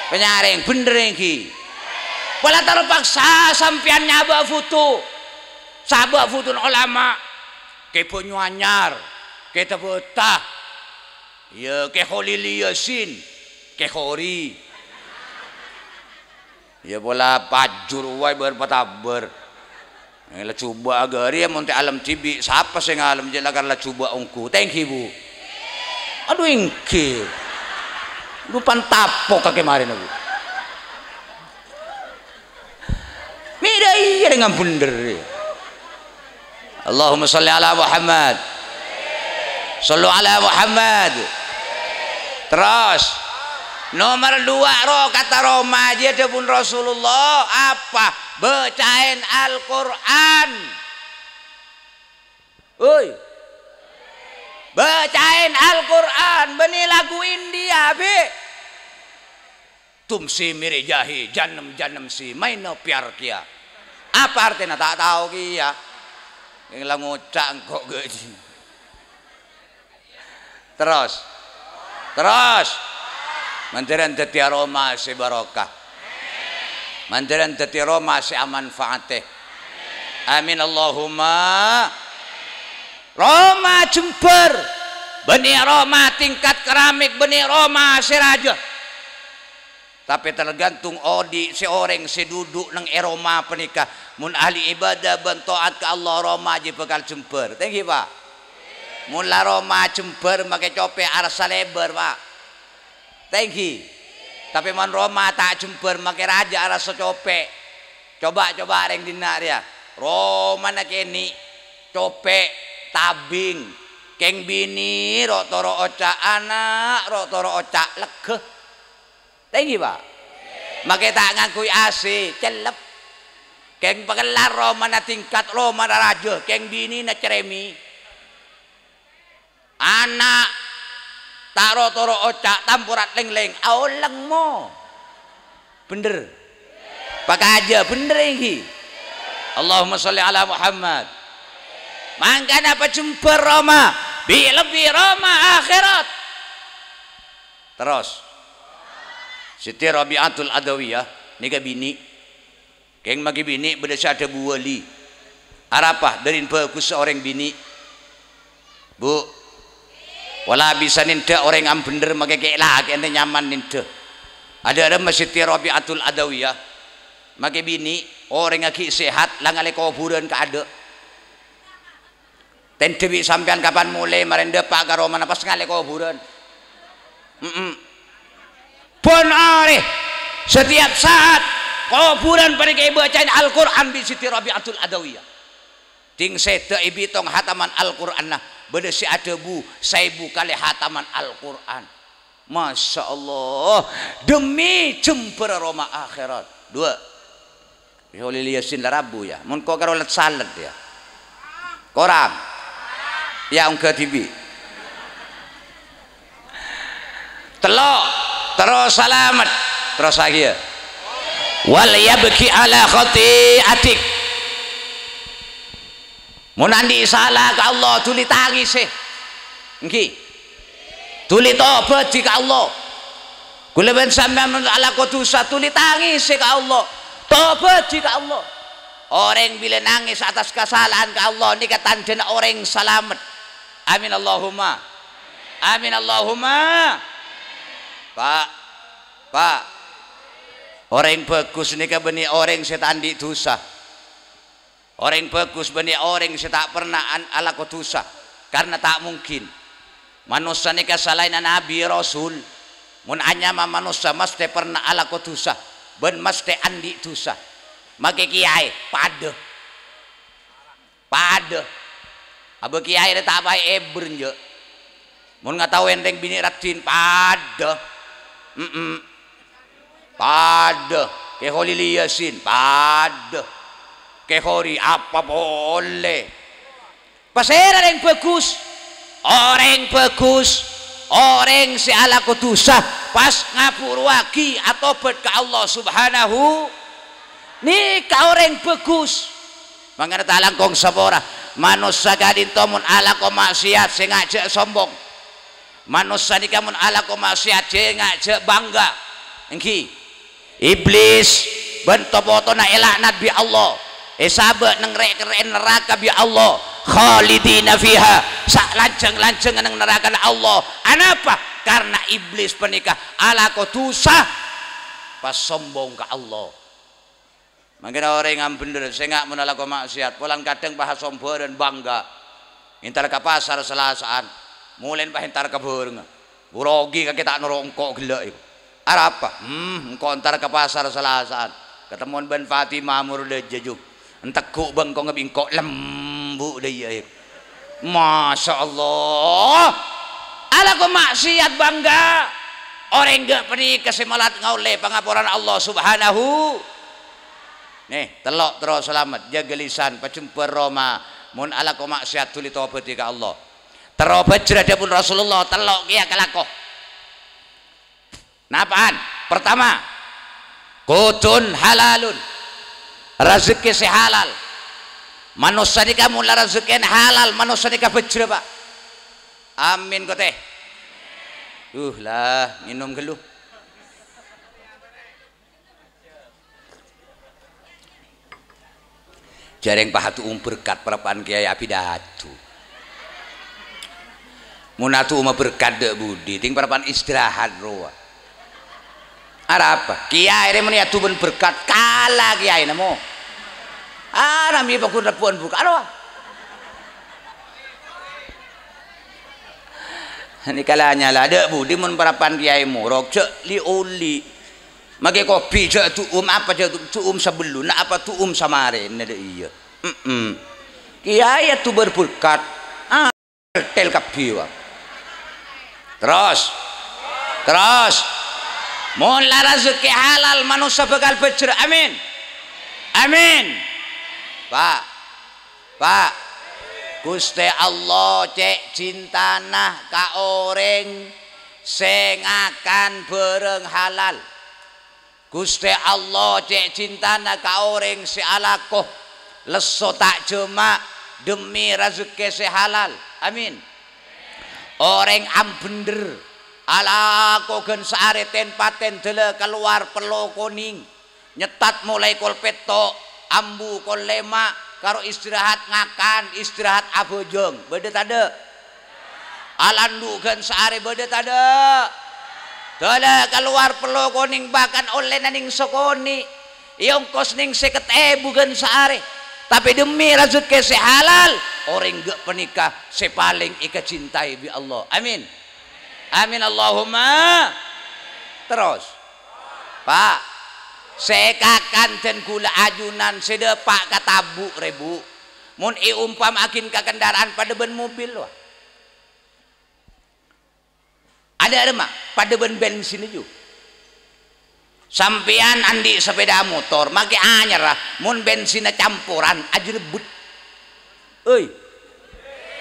Panyarèng, bhendher èngghi? Pola terpaksa sampèyan nyabâ' foto. Sabâ' fotona olama. Kè Banyu Anyar, Kè Tabata. Iyâ, Kè Kholil Yasin, Kè Khori. Iyâ, pola pajur waè bâr-patabâr. Eh, la jhubâ' aghâri, mon ta' alem dhibi', sapa sè ngalem jhâ' lakar la jhubâ' ongghu. Ta' èngghi, Bu? Adhu, èngghi. Dupan tapok kakè marèna, Bu. Mè' dâ' iyâ, Ngambender. Allahumma sholli ala Muhammad. Shollu ala Muhammad. Terros, nomer dua, ro, kata Roma, jiyâ dhâbuna Rasulullah, apa? Bâcaè Al-Qur'an. Oi. Bâcaè Al-Qur'an, bânnè lagu India, Bi'. Tumsi mere jahi, janem-janem si maina piar kiya. Apa artèna? Ta' tao kiya. Yang la ngoca' engko' gaji. Terros. Terros. Mandhârân dhâddhi aroma sè barokah. Mandhârân dhâddhi roma sè amanfaatè. Amin Allahumma. Roma jembhâr, bânnè roma tingkat keramik, bânnè roma sè rajâ. Tapè tergantung odi' sè orèng sè duduk neng è roma panèka. Mon ahli ibadah bân taat ka Allah, roma jiyâ bhâkal jembhâr. Tèngghi, Pa'. Mon la roma jembhâr, makè copè' arassa lèbâr, Pa'. Tèngghi. Tapè mon roma ta' jembhâr, makè rajâ arassa copè'. Coba-coba rèng dinna' rèya. Romana kènè', copè', tabing. Kèng binè ro'-toro' oca', ana' ro'-toro' oca', leggâ. Tèngghi, Pa'. Makè ta' ngangghuy A C, cellep. Kèng pakellar romana tingkat, romana rajâ, kèng binèna cerèmè. Ana' ta' ro'-toro' oca', tamporat lèng-lèng, aolèng mo. Bhendher. Pakajâ, bhendher èngghi. Allahumma sholli ala Muhammad. Mangkana pajembhâr roma, bi-, lebbi roma akhèrat. Terros. Siti Rabi'atul Adawiyah nèka binè'. Kèng makè binè' bâdâ sè adhâbu wali. Arapa dhârin bhâghussa orèng binè'? Bu. Pola bisa nèndhâ orèng ambhendher makè kè-, lakè' ènte nyaman nèndhâ. Adhâ' remma Siti Rabi'atul Adawiyah. Makè binè' orèngnga ghi' sehat la ngalè kobhurân kaadâ'. Tèndhâ bi' sampèyan kapan molè marè dâpa' ka romana pas ngalè kobhurân. Mm-mm. Bân arè, setiap saat, kobhurân panèka èbâcaè Al-Qur'an bi' Siti Rabi'atul Adawiyah. Ding sèdhâ èbitong hataman Al-Qur'anna, bâdâ sè adhâbu saèbu kalè hataman Al-Qur'an. Masya Allah, demi jembhârâ roma akhèrat. Dua. Kholil Yasin la rabu, ya. Mon ko' karo let-salet, ya. Korang. Ya, ongghâ dhibi'. Tello'. Terros salamet. Terros lagi, ya. Wal yabki ala khati'atik. Mon andi' sala ka Allah, dhuli tangèsè. Èngghi. Dhuli tobâdhi ka Allah. Kaulâ bân sampèyan mon alako dhusa, dhuli tangèsè ka Allah. Tobâdhi ka Allah. Orèng bilâ nangès atas kasala'an ka Allah, nèka tandhâna orèng salamet. Amin Allahumma. Amin Allahumma. Pa', Pa'. Orèng bhâghus nèka bânnè orèng sè ta' andi' dhusa. Orèng bhâghus bânnè orèng sè ta' pernah an-, alako dhusa, karna ta' mungkin. Manossa nèka salaènna nabi, rasul, mon anyama manossa masthè pernah alako dhusa bân masthè andi' dhusa. Makè kèyaè padâ. Padâ. Abâ kèyaè rè ta' paè èbâr, enjâ'. Mon ngataowè ènrèng binè' raddhin, padâ. Mm-mm. Padâ. Kè Kholil Yasin, padâ. Kè Khori, apa polè. Pasèra rèng bhâghus? Orèng bhâghus, orèng sè alako dhusa, pas ngaburuwâghi atobhât ka Allah Subhanahu. Nèka orèng bhâghus. Mangkana ta' langkong sapora. Manossa ka'dinto mon alako ma'siyat, sènga' jhâ' sombong. Manossa nèka mon alako ma'siyat, sènga' jhâ' bangga. Èngghi. Iblis bân to-potona èla'nat bi' Allah. Èsabâ' neng rè'-kerrè'en naraka bi' Allah. Khalidina fiha. Salanjhâng-lanjhângnga neng narakana Allah. Anapa? Karna Iblis panèka alako dhusa. Pas sombong ka Allah. Mangkana orèng ambhendher, sènga' mon alako ma'siyat, polan kadhâng pas asombhârân bangga. Entar ka pasar Salasa'an, molèn pas entar ka bhârengnga. Ghuru ogi kakè ta' noro' engko' ghellâ' iku. Arapa? Hmm, engko' entar ka pasar Salasa'an. Katemmowan bân Fatimah Murdâjâ, Ju. Enteggu' bengkong bi' engko' lembu' dâ' iyâ, eh. Masya Allah. Alako maksiat bangga. Orèng ghâ' panèka sè malat ngaollè pangaporan Allah Subhanahu. Nè, tello' terro salamet, jâgâ lisan, pajembhâr roma. Mon alako maksiat, dhuli tobhâdhi ka Allah. Terro bhâjhrâ dhâbuna Rasulullah, tello' kèya kalako. Napa'an? Pertama, qutun halalun. Razekkè sè halal. Manossa nèka mon la razekkèna halal, manossa nèka bhâjhrâ, Pak. Amin, kote. Uh, lah, ngènom ghâllu. Jhâreng pahadhu berkat parappa'na kèyaè abidhâdhu. Mon adhu ma' berkat dâ' budi, dhing parappa'na istirahat rowa. Arapa? Kèyaè rè mon èadhu bân berkat, kala kèyaèna mo. Ana mi' paghun rebbhuwân buka rowa. Nèka la nyala, dâ' budi mon parappa'na kèyaè morok, jhâ' li-oli. Makè kopi jhâ' du'um, apa jhâ' du-, du'um sabellunna, apa du'um samarèna dâ' iyâ. Mm-mm. Kèyaè adhu bân berkat. Ah, tel kabbhi, wa. Terros. Terros. Mon la razekkè halal, manossa bhâkal bhâjhrâ. Amin. Amin. Pak. Pak. Ghustè Allah cè' cintana ka orèng sè ngakan bhârâng halal. Ghustè Allah cè' cintana ka orèng sè alako lesso ta' jhâma' dhemmi razekkè sè halal. Amin. Orèng ambhendher alako ghân saarè ten-paten dâlâ kalowar pello konèng, nyettat molaè kol pètto', ambu kol lèma', karo istirahat ngakan, istirahat abhâjâng. Bâdâ tadâ'? Alandhu' ghân saarè bâdâ tadâ'? Dâlâ kalowar pello konèng bahkan ollèna nèng sakonè', èongkos nèng sèket èbu ghân saarè. Tapè dhemmi razekkè sè halal, orèng ghâ' panèka sè palèng èkacintai bi' Allah. Amin. Amin, Allahumma. Terros. Pak, sè kakan dân ghulâ ajunan sè dâpa' ka tabu' rè, Bu. Mon èompama'aghin ka kendaraan padâ bân mobil, wa. Adâ' remma, padâ bân bensinna, ju. Sampèyan andi' sapèda motor, makè anyarra, mon bensinna camporan, ajhârebbhut. Oi.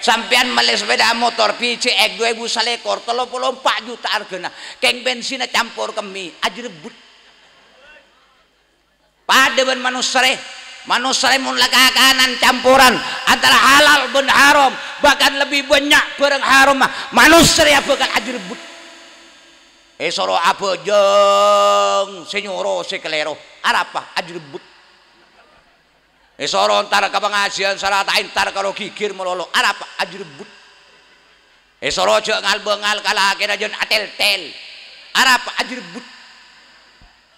Sampèyan mellè sapèda motor P C X dua èbu salèkor, tello polo empa' juta arghâna. Kèng bensinna campor kemmè, ajhârebbhut. Padâ bân manossa rè. Manossa rè mon la kakanan camporan antara halal bân haram, bahkan lebbi bânnya' bhârâng harama, manossa rè bhâkal ajhârebbhut. Èsoro abhâjâng sè nyoro sè kalèro, arapa? Ajhârebbhut. Èsoro entar ka pangajiân sara ta' entar karo ghighir malolo, arapa? Ajhârebbhut. Èsoro jhâ' ngal-bângal ka lakèna jân atèltèl, arapa? Ajhârebbhut.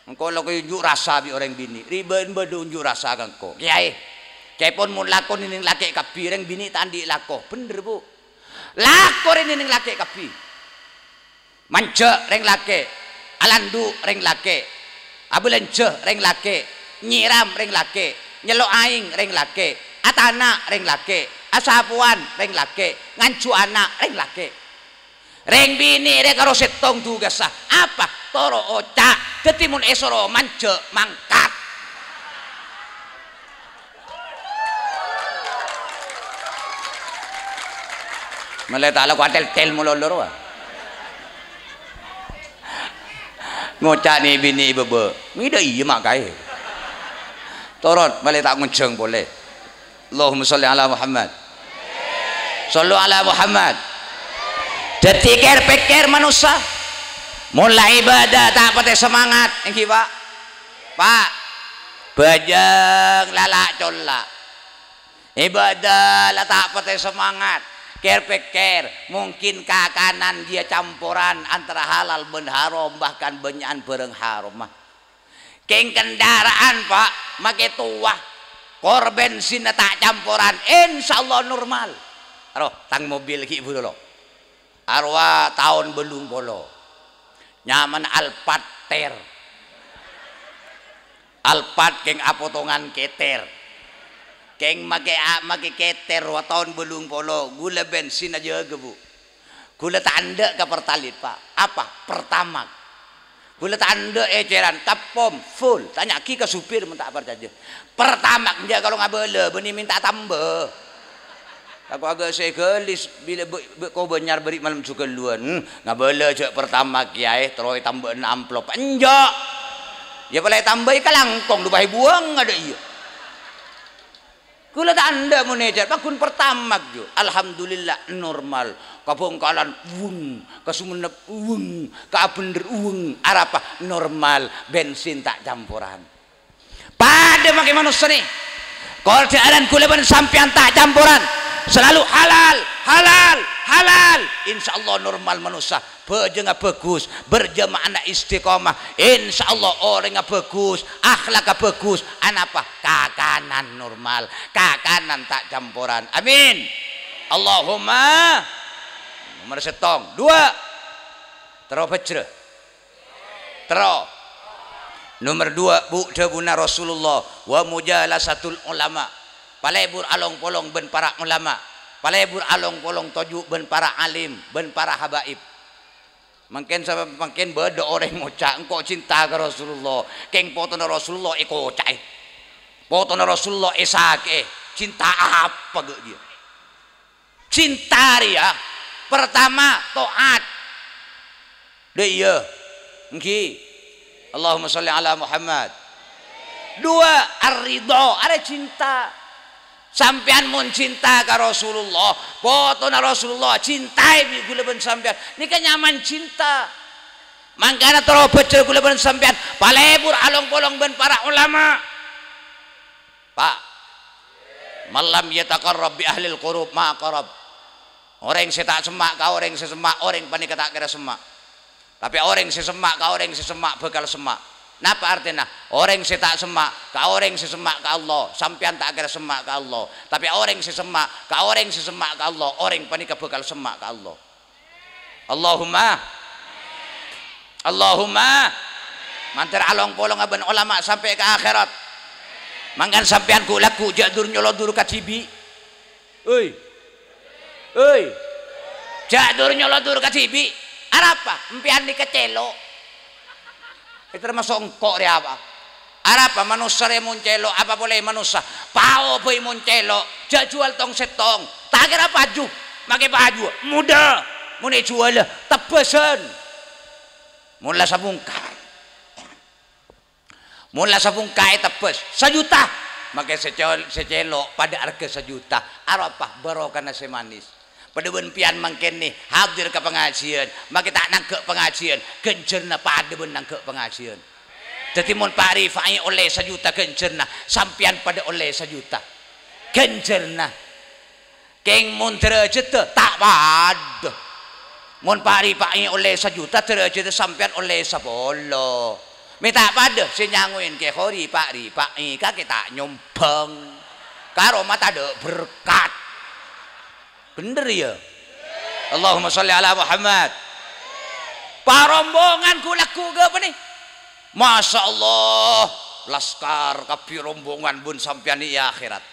Engko' la èkaonjhu' rasa bi' orèng binè', ribâ'na bâdâ onjhu' rasa ka engko'. Kèyaè, ca'èpon mon lako nèng lakè' kabbhi, rèng binè' ta' andi' lako. Bhendher, Bu. Lako rè nèng lakè' kabbhi. Manjhâ' rèng lakè', alandhu' rèng lakè', abâlânjhâ rèng lakè', nyèram rèng lakè', nyello' aèng rèng lakè', atana' rèng lakè', asapowan rèng lakè', nganjhu ana' rèng lakè'. Rèng binè' rè karo sèttong tugassa, apa? Toro' oca'. Dhâddhi mon èsoro manjhâ', mangkat. Malè ta' lako atèltèl malolo rowa. Ngoca' nè binè' bâbâ. Ngèdhâ iyâ ma' kaè. Torot, malè ta' ngonjhâng polè. Allahumma sholli ala Muhammad. Shallu ala Muhammad. Dhâddhi kèr-pèkkèr manossa. Mon la ibadah ta' patè semangat, èngghi, Pak? Pak, bhâjâng lala' colla'. Ibadah la ta' patè semangat. Kèr-pèkkèr, mungkin kakanan jiyâ camporan antara halal bân haram, bahkan bânnya'an bhârâng haram, ah. Kèng kendaraan, Pak, makè towa. Kor bensinna ta' camporan, insyaallah normal. Aro, tang mobil ghi' bhuru lo. Arowa taon bâllung polo. Nyamana Alphard Ter. Alphard kèng apotongan kèter. Kèng makè a-, makè kèter rowa taon bâllung polo, ghulâ bensin ajâgâ, Bu. Ghulâ ta' endâ' ka Pertalite, Pak. Apa? Pertamax. Ghulâ ta' endâ' ècèran, ka pom, full. Tanya'aghi ka supir mon ta' parcajâ. Pertamax enjâ' kalo ngabâlâ, bânnè mènta tamba. Tako' aghâ' sè ghâlis, bilâ bâ-, bâ-, kobânyar bâri' malem jhughâlluwân. Hmm, ngabâlâ jâ' Pertamax, kèyaè, terro ètambâ'âna amplop. Enjâ'. Iyâ, polè ètambâi kalangkong, dhu bhâi buwâng adâ' iyâ. Ghulâ ta' endâ' mon ècèr, paggun Pertamax, jâ'. Alhamdulillah, normal. Ka Bhângkalan, weng. Ka Songennep, weng. Ka Abender, weng. Arapa? Normal. Bensin ta' camporan. Padâ makè manossa nè. Kol dhâ'âran ghulâ bân sampèyan ta' camporan. Selalu halal, halal, halal. Insyaallah normal manossa. Bhâjângnga bhâghus, berjamaahna istiqomah. Insyaallah orèngnga bhâghus, akhlakka bhâghus. Anapa? Kakanan normal, kakanan ta' camporan. Amin. Allahumma. Nomer sèttong. Dua. Terro bhâjrâ. Terro. Nomer dua, Bu, dhâbuna Rasulullah, "Wa mujalasatul ulama." Palebur along-polong bân para ulama. Palebur along-polong toju' bân para alim, bân para habaib. Mangkèn sa-, mangkèn bâdâ orèng ngoca', "Engko' cinta ka Rasulullah." Kèng potona Rasulullah èkoca'è. Potona Rasulullah èsakè'è. Cinta apa ghi' jiyâ? Cinta rèya, pertama, taat. Dâ' iyâ. Èngghi. Allahumma shalli ala Muhammad. Dua, ar-ridha, arè cinta. Sampèyan mon cinta ka Rasulullah, potona Rasulullah, cintaè bi' ghulâ bân sampèyan. Nèka nyaman cinta. Mangkana terro bhâjrâ ghulâ bân sampèyan, palebur along-polong bân para ulama. Pak, "Man lam yataqarrab bi ahlil qurub ma qarab." Orèng sè ta' semma' ka orèng sè semma', orèng panèka ta' kèra semma'. Tapè orèng sè semma' ka orèng sè semma' bhâkal semma'. Napa artèna? Orèng sè ta' semma' ka orèng sè semma' ka Allah, sampèyan ta' kèra semma' ka Allah. Tapè orèng sè semma' ka orèng sè semma' ka Allah, orèng panèka bhâkal semma' ka Allah. Allahumma. Allahumma. Mandhâr along-polonga bân ulama sampè' ka akhèrat. Mangkana sampèyan ghu-, lagghu' jâ' dur-nyolodur kadhibi'. Oi. Oi. Jâ' dur-nyolodur kadhibi'. Arapa? Empèyan nèka cèlo'. È, termasuk engko' rèya apa? Arapa manossa rè mon cèlo', apa polè manossa? Pao bhâi mon cèlo', jâ' juwâl tong-sèttong. Ta' kèra paju, makè paju, modâ. Mon èjuwâlâ, tebbhâsân. Mon la sabungka. Mon la sabungka ètebbhâs, sajuta. Makè sè cèl-, sè cèlo' padâ arghâ sajuta. Arapa? Barokana sè manis. Padâ bân pèyan mangkèn nè, hadir ka pangajiân, makè ta' nangghâ' pangajiân, ghânjhârânna padâ bân nangghâ' pangajiân. Dhâddhi, mon Pa' Rifai ollè sajuta ghânjhârânna, sampèyan padâ ollè sajuta ghânjhârânna. Kèng mon dârâjâddhâ ta' padâ. Mon Pa' Rifai ollè sajuta, dârâjâddhâ sampèyan ollè sapolo. Mè' ta' padâ, sè nyangowèn Kè Khori, Pa' Rifai, kakè ta' nyombhâng. Karo ma' tadâ' berkat. Bhender, yâ? Allahumma shalli ala Muhammad. Parombongan ghu-, lagghu' ghâpanè. Masya Allah, laskar kabbhi rombongan bân sampèyan è akhèrat.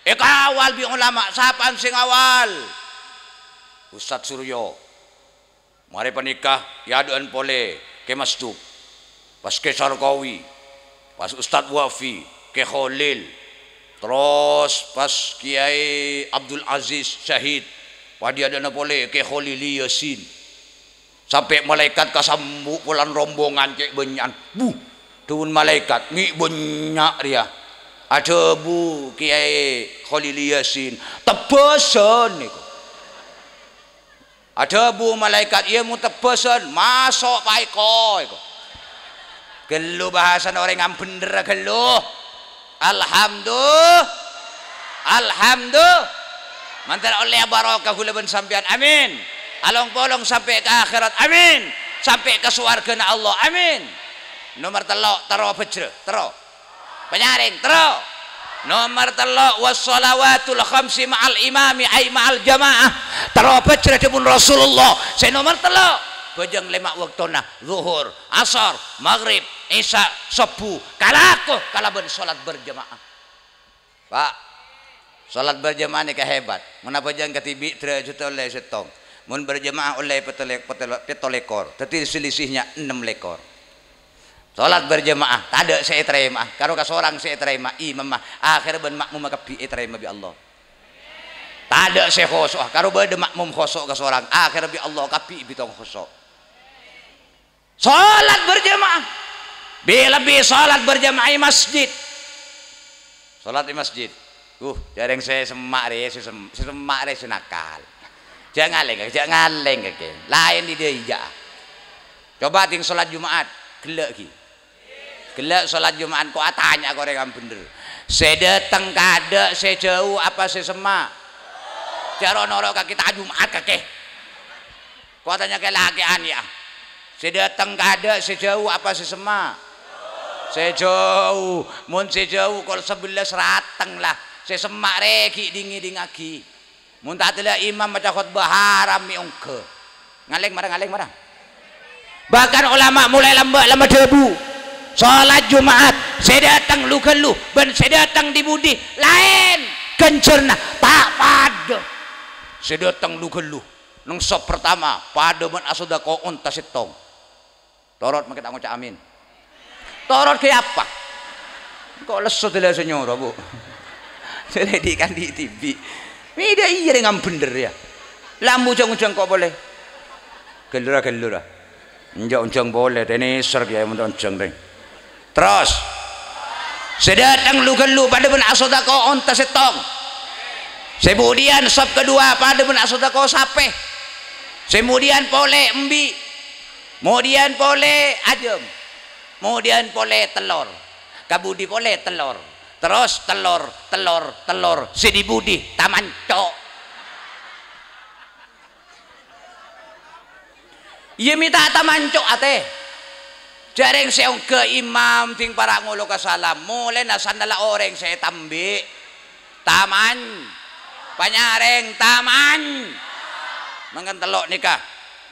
Èkawal bi' ulama, sapa'an sè ngawal? Ustadz Suryo. Marè panèka è adâ'ân polè Kè Masduk, pas Kè Sarkawi, pas Ustadz Wafi, Kè Kholil, terros pas Kèyaè Abdul Aziz Syahid, pas è adâ'na polè Kè Kholili Yasin. Sampè' malaèkat kasambu' polana rombongan cè' bânnya'an. Bu, dhâbuna malaèkat, "Mè' bânnya' rèya." Adhâbu Kèyaè Kholili Yasin, "Tebbhâsân nèko." Adhâbu malaèkat, "Iyâ, mon tebbhâsân, maso' paèko, èko." Ghâllu bhâsana orèng ambhender, ghâllu. Alhamdu-, alhamdu-, Mandhâr ollè barokah ghulâ bân sampèyan. Amin. Along-polong sampè' ka akhèrat. Amin. Sampè' ka sowarghâna Allah. Amin. Nomer tello', terro bhâjrâ. Terro. Panyarèng, terro. Nomer tello', "Wassalawatul khamsi ma'al imami, ay ma'al jamaah." Terro bhâjrâ dhâbuna Rasulullah. Sè nomer tello', bhâjâng lèma' bâktona, Zuhur, Asar, Maghrib, Isya, Subuh, kalako kalabân sholat berjamaah. Pak, Salat berjamaah nèka hebat. Mon abhâjâng kadhibi' dârâjhâddhâ ollè sèttong. Mon berjamaah ollè pèttolè-, pèttolè-, pèttolèkor. Dhâddhi selisihnya ennem lèkor. Salat berjamaah, tadâ' sè ètarèma'a. Karo kasorang sè ètarèma, imamma, akhèrra bân ma'mumma kabbhi ètarèma bi' Allah. Tadâ' sè khoso'a, karo bâdâ ma'mum khoso' kasorang, akhèrra bi' Allah kabbhi èbitong khoso'. Salat berjamaah. Bi-, lebbi salat berjamaah è masjid. Salat è masjid. Uh, jhâreng sè semma' rè, sè sem-, sè semma' rè sè nakal. Jhâ' ngalèng, jhâ' ngalèng kakè. Laèn è dâ' iyâ. Coba dhing salat Jum'at, ghellâ' ghi. Ghellâ' salat Jum'at, ko' atanya ka orèng bhender. Sè dâteng kadâ', sè jhâu apa sè semma'? Jhâ' ro-noro' ka kita Jum'at kakè. Ko' atanya ka lakè'an, yâ. Sè dâteng kadâ', sè jhâu apa sè semma'? Sè jhâu. Mon sè jhâu kol sabellâs rateng la. Sè semma' rè ghi' ding-ngèdingngaghi. Mon ta' tella' imam maca khotbah haram mè' ongghâ. Ngalèng mara, ngalèng mara. Bahkan ulama molaè lambâ' la madhâbu, salat Jum'at sè dâteng lu-ghâllu bân sè dâteng dhi-budhi laèn ghânjhârânna ta' padâ. Sè dâteng lu-ghâllu neng sop partama padâ bân asodako onta sèttong. Torot mangkè ta' ngoca' amin. Torot kè apa? Ko' lesso dâlâ sè nyoro, Bu. Sèrè dhi'-kandhi' dhibi'. Mèdâ iyâ rèng bhender, yâ. Lambu jâng-onjâng ko' polè. Ghâllu ra, ghâllu ra. Enjâ' onjâng polè, tenèser kèya mon onjâng, rèng. Terros. Sè dâteng lu-ghâllu padâ bân asodako onta sèttong. Sè budiyân sop kedua padâ bân asodako sapè. Sè budiyân polè embi'. Modiyân polè ajâm. Modiyân polè tellor. Kabudi polè tellor. Terros tellor, tellor, tellor. Sè dhi-budhi tamanco'. Iyâ mè' ta' tamanco' atè. Jhâreng sè ongghâ imam dhing para' ngolo ka salam. Molèna sanna la orèng sè ètambi'. Taman. Panyarèng, taman. Mangkèn tello' nèka.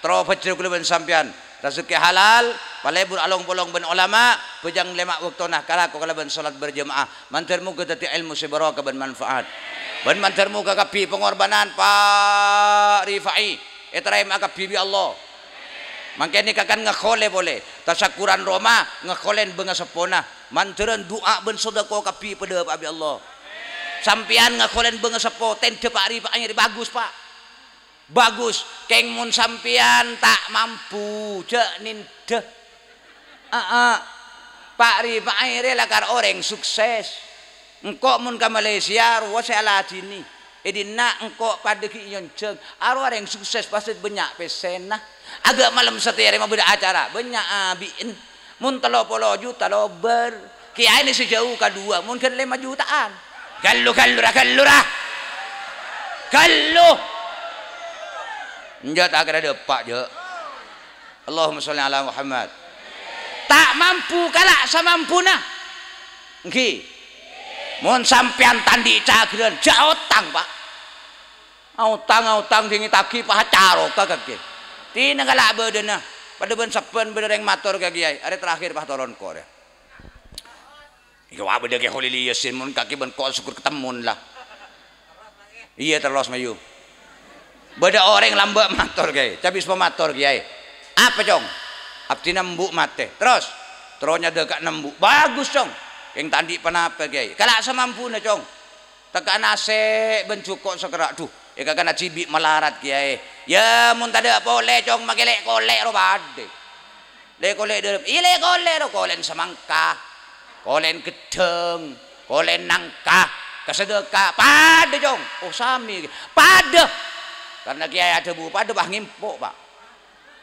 Terro bhâjhrâ kaulâ bân sampèyan. Rejhekkè halal, palebur along-polong bân olama, bhâjâng lèma' bâktona, kalako kalabân salat berjamaah. Mandhâr moghâ dhâddhi èlmo sè barokah bân manfaat. Bân mandhâr moghâ kabbhi pangorbanan Pa' Rifa'i ètarèma kabbhi bi' Allah. Mangkèn nèka kan ngakholè polè, tasakkuran roma ngakholèn bângaseppona, mandhârân du'a bân sodako kabbhi padâpa'a bi' Allah. Sampèyan ngakholèn bângaseppo, tèndhâ Pa' Rifa'i rè bagus, Pa'. Bagus, kèng mon sampèyan ta' mampu, jhâ' nèndhâ. Aa, Pa' Rifa'i rè lakar orèng sukses. Engko' mon ka Malaysia, rowa sè aladhinè. È dinna' engko' padâ ghi' nyonjhâng. Arowa orèng sukses pastè bânnya' pèssèna. Aghâ' malem satèya rè mabâdâ acara, bânnya' abi'en. Mon tello polo juta lobâr. Kèyaèna sè jhâu kadhuwâ, mon ghân lèma juta'an. Ghâllu, ghâllu ra, ghâllu ra. Ghâllu. Enjâ' ta' kèra dâpa', jhâ'. Allahumma sholli ala Muhammad. Ta' mampu, kala' samampuna. Èngghi. Mon sampèyan ta' andi' caghrân, jhâ' otang, Pa'. Aotang, aotang, dhing ètagi, Pa', caroka kakè. Tina kala' bâdâna. Padâ bân sabbhân bâdâ rèng mator ka kèyaè, arè terakhir, Pa', toron korè. Iyâ, wa' bâdâ Kè Kholil Yasin, mon kakè bân ko' sokkor katemmon la. Iyâ, terros mayu. Bâdâ orèng lambâ' mator, Kè. Cabis pamator, Kèyaè. Apa, Cong? Abdhina embu' matè. Terros? Terro nyadâka'na embu'. Bagus, Cong. Kèng ta' andi' ponapa, Kèyaè. Kala' samampuna, Cong. Tekka'a nasè' bân jhuko' sakerra'. Dhu, èkakana jibi' malarat, Kèyaè. Yâ, mon tadâ' polè, Cong, makè lè'-kolè' ro padâ. Lè'-kolè' dâlem. Iyâ, lè'-kolè' ro, kolèn samangka, kolèn ghâddhâng, kolèn nangka, kasadâka, padâ, Cong. Oh, samè. Padâ. Karna Kèyaè adhâbu padâ, bâh, ngèmpo', Pa'.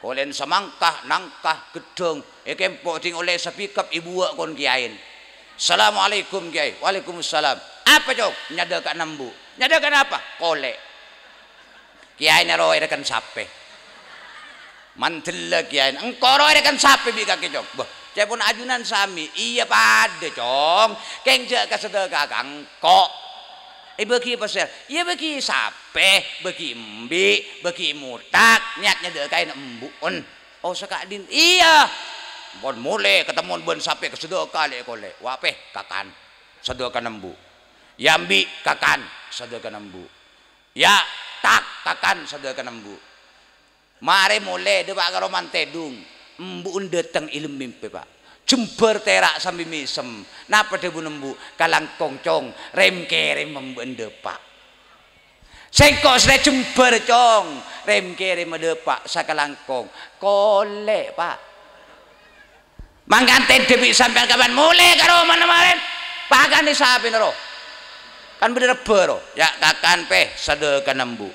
Kolèn samangka, nangka, ghâddhâng, èkèmpo' dhing ollè sapikep èbuwâ' kon kèyaèn. "Assalamualaikum, Kèyaè." "Waalaikumsalam." "Apa, Cong?" "Nyadâka'na embu'." "Nyadâka'na apa?" "Kolè'." Kèyaèna rowa èrèken sapè. Mandella kèyaèna, "Engko' rowa èrèken sapè bi' kakè, Cong." "Bâh, ca'èpon ajunan samè." "Iyâ padâ, Cong. Kèng jhâ' kasadâka ka engko'." "Èbâghi pasèra?" "Iyâ bâghi sapè, bâghi embi', bâghi mothak, niyat nyadâka'èn embu'en." "Oh, saka'dinto." "Iyâ." Pon molè katemmon bân sapè kasadâka lè'-kolè'. "Wa' pè, kakan. Sadâka'na embu'." Ya, Mbi', kakan, sadhâkana embu'. Ya, Tak, kakan, sadhâkana embu'. Marè molè, dâpa' ka roma tèdung. Embu'en dâteng è lem mèmpè, Pa'. Jembhâr tèra' sambi mèsem. Napa dhâbuna embu'? "Kalangkong, Cong, rèm-kèrèm embu'en dâpa'." "Sèngko' satèya jembhâr, Cong, rèm-kèrèm dâpa' sakalangkong." Kolè', Pa'. Mangkana tèdhâ bi' sampèyan kapan molè ka romana marèn, pakanè sapèna ro. Kan bâdâ rebbhâ ro, ya' kakan pè sadhâkana embu'.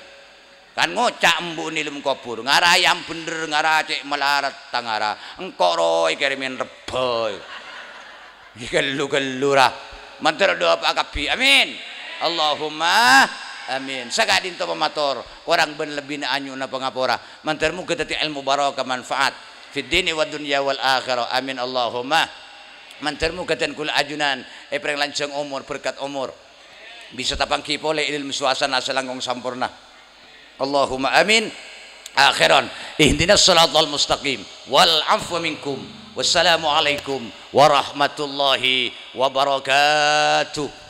Kan ngoca' embu'na è lem kobhur, "Ngara ayam bhendher, ngara cè' malarat tang ngara. Engko' ro èkèrèmè rebbhâ." Ghellu-ghellu ra. Mandhâr dâpa' kabbhi. Amin. Allahumma amin. Saka'dinto pamator, korang bân lebbina anyo'ona pangapora. Mandhâr moghâ dhâddhi èlmo barokah manfaat fid dini wad dunya wal akhirah. Amin Allahumma. Mandhâr moghâ dân kaulâ ajunan èparèng lanjhâng omor, berkat omor. Bisa tapangghi polè è dâlem suasana sè langkong samporna. Allahumma amin. Akhiran, ihdinas siratal mustaqim. Wal afwa minkum. Wassalamualaikum warahmatullahi wabarakatuh.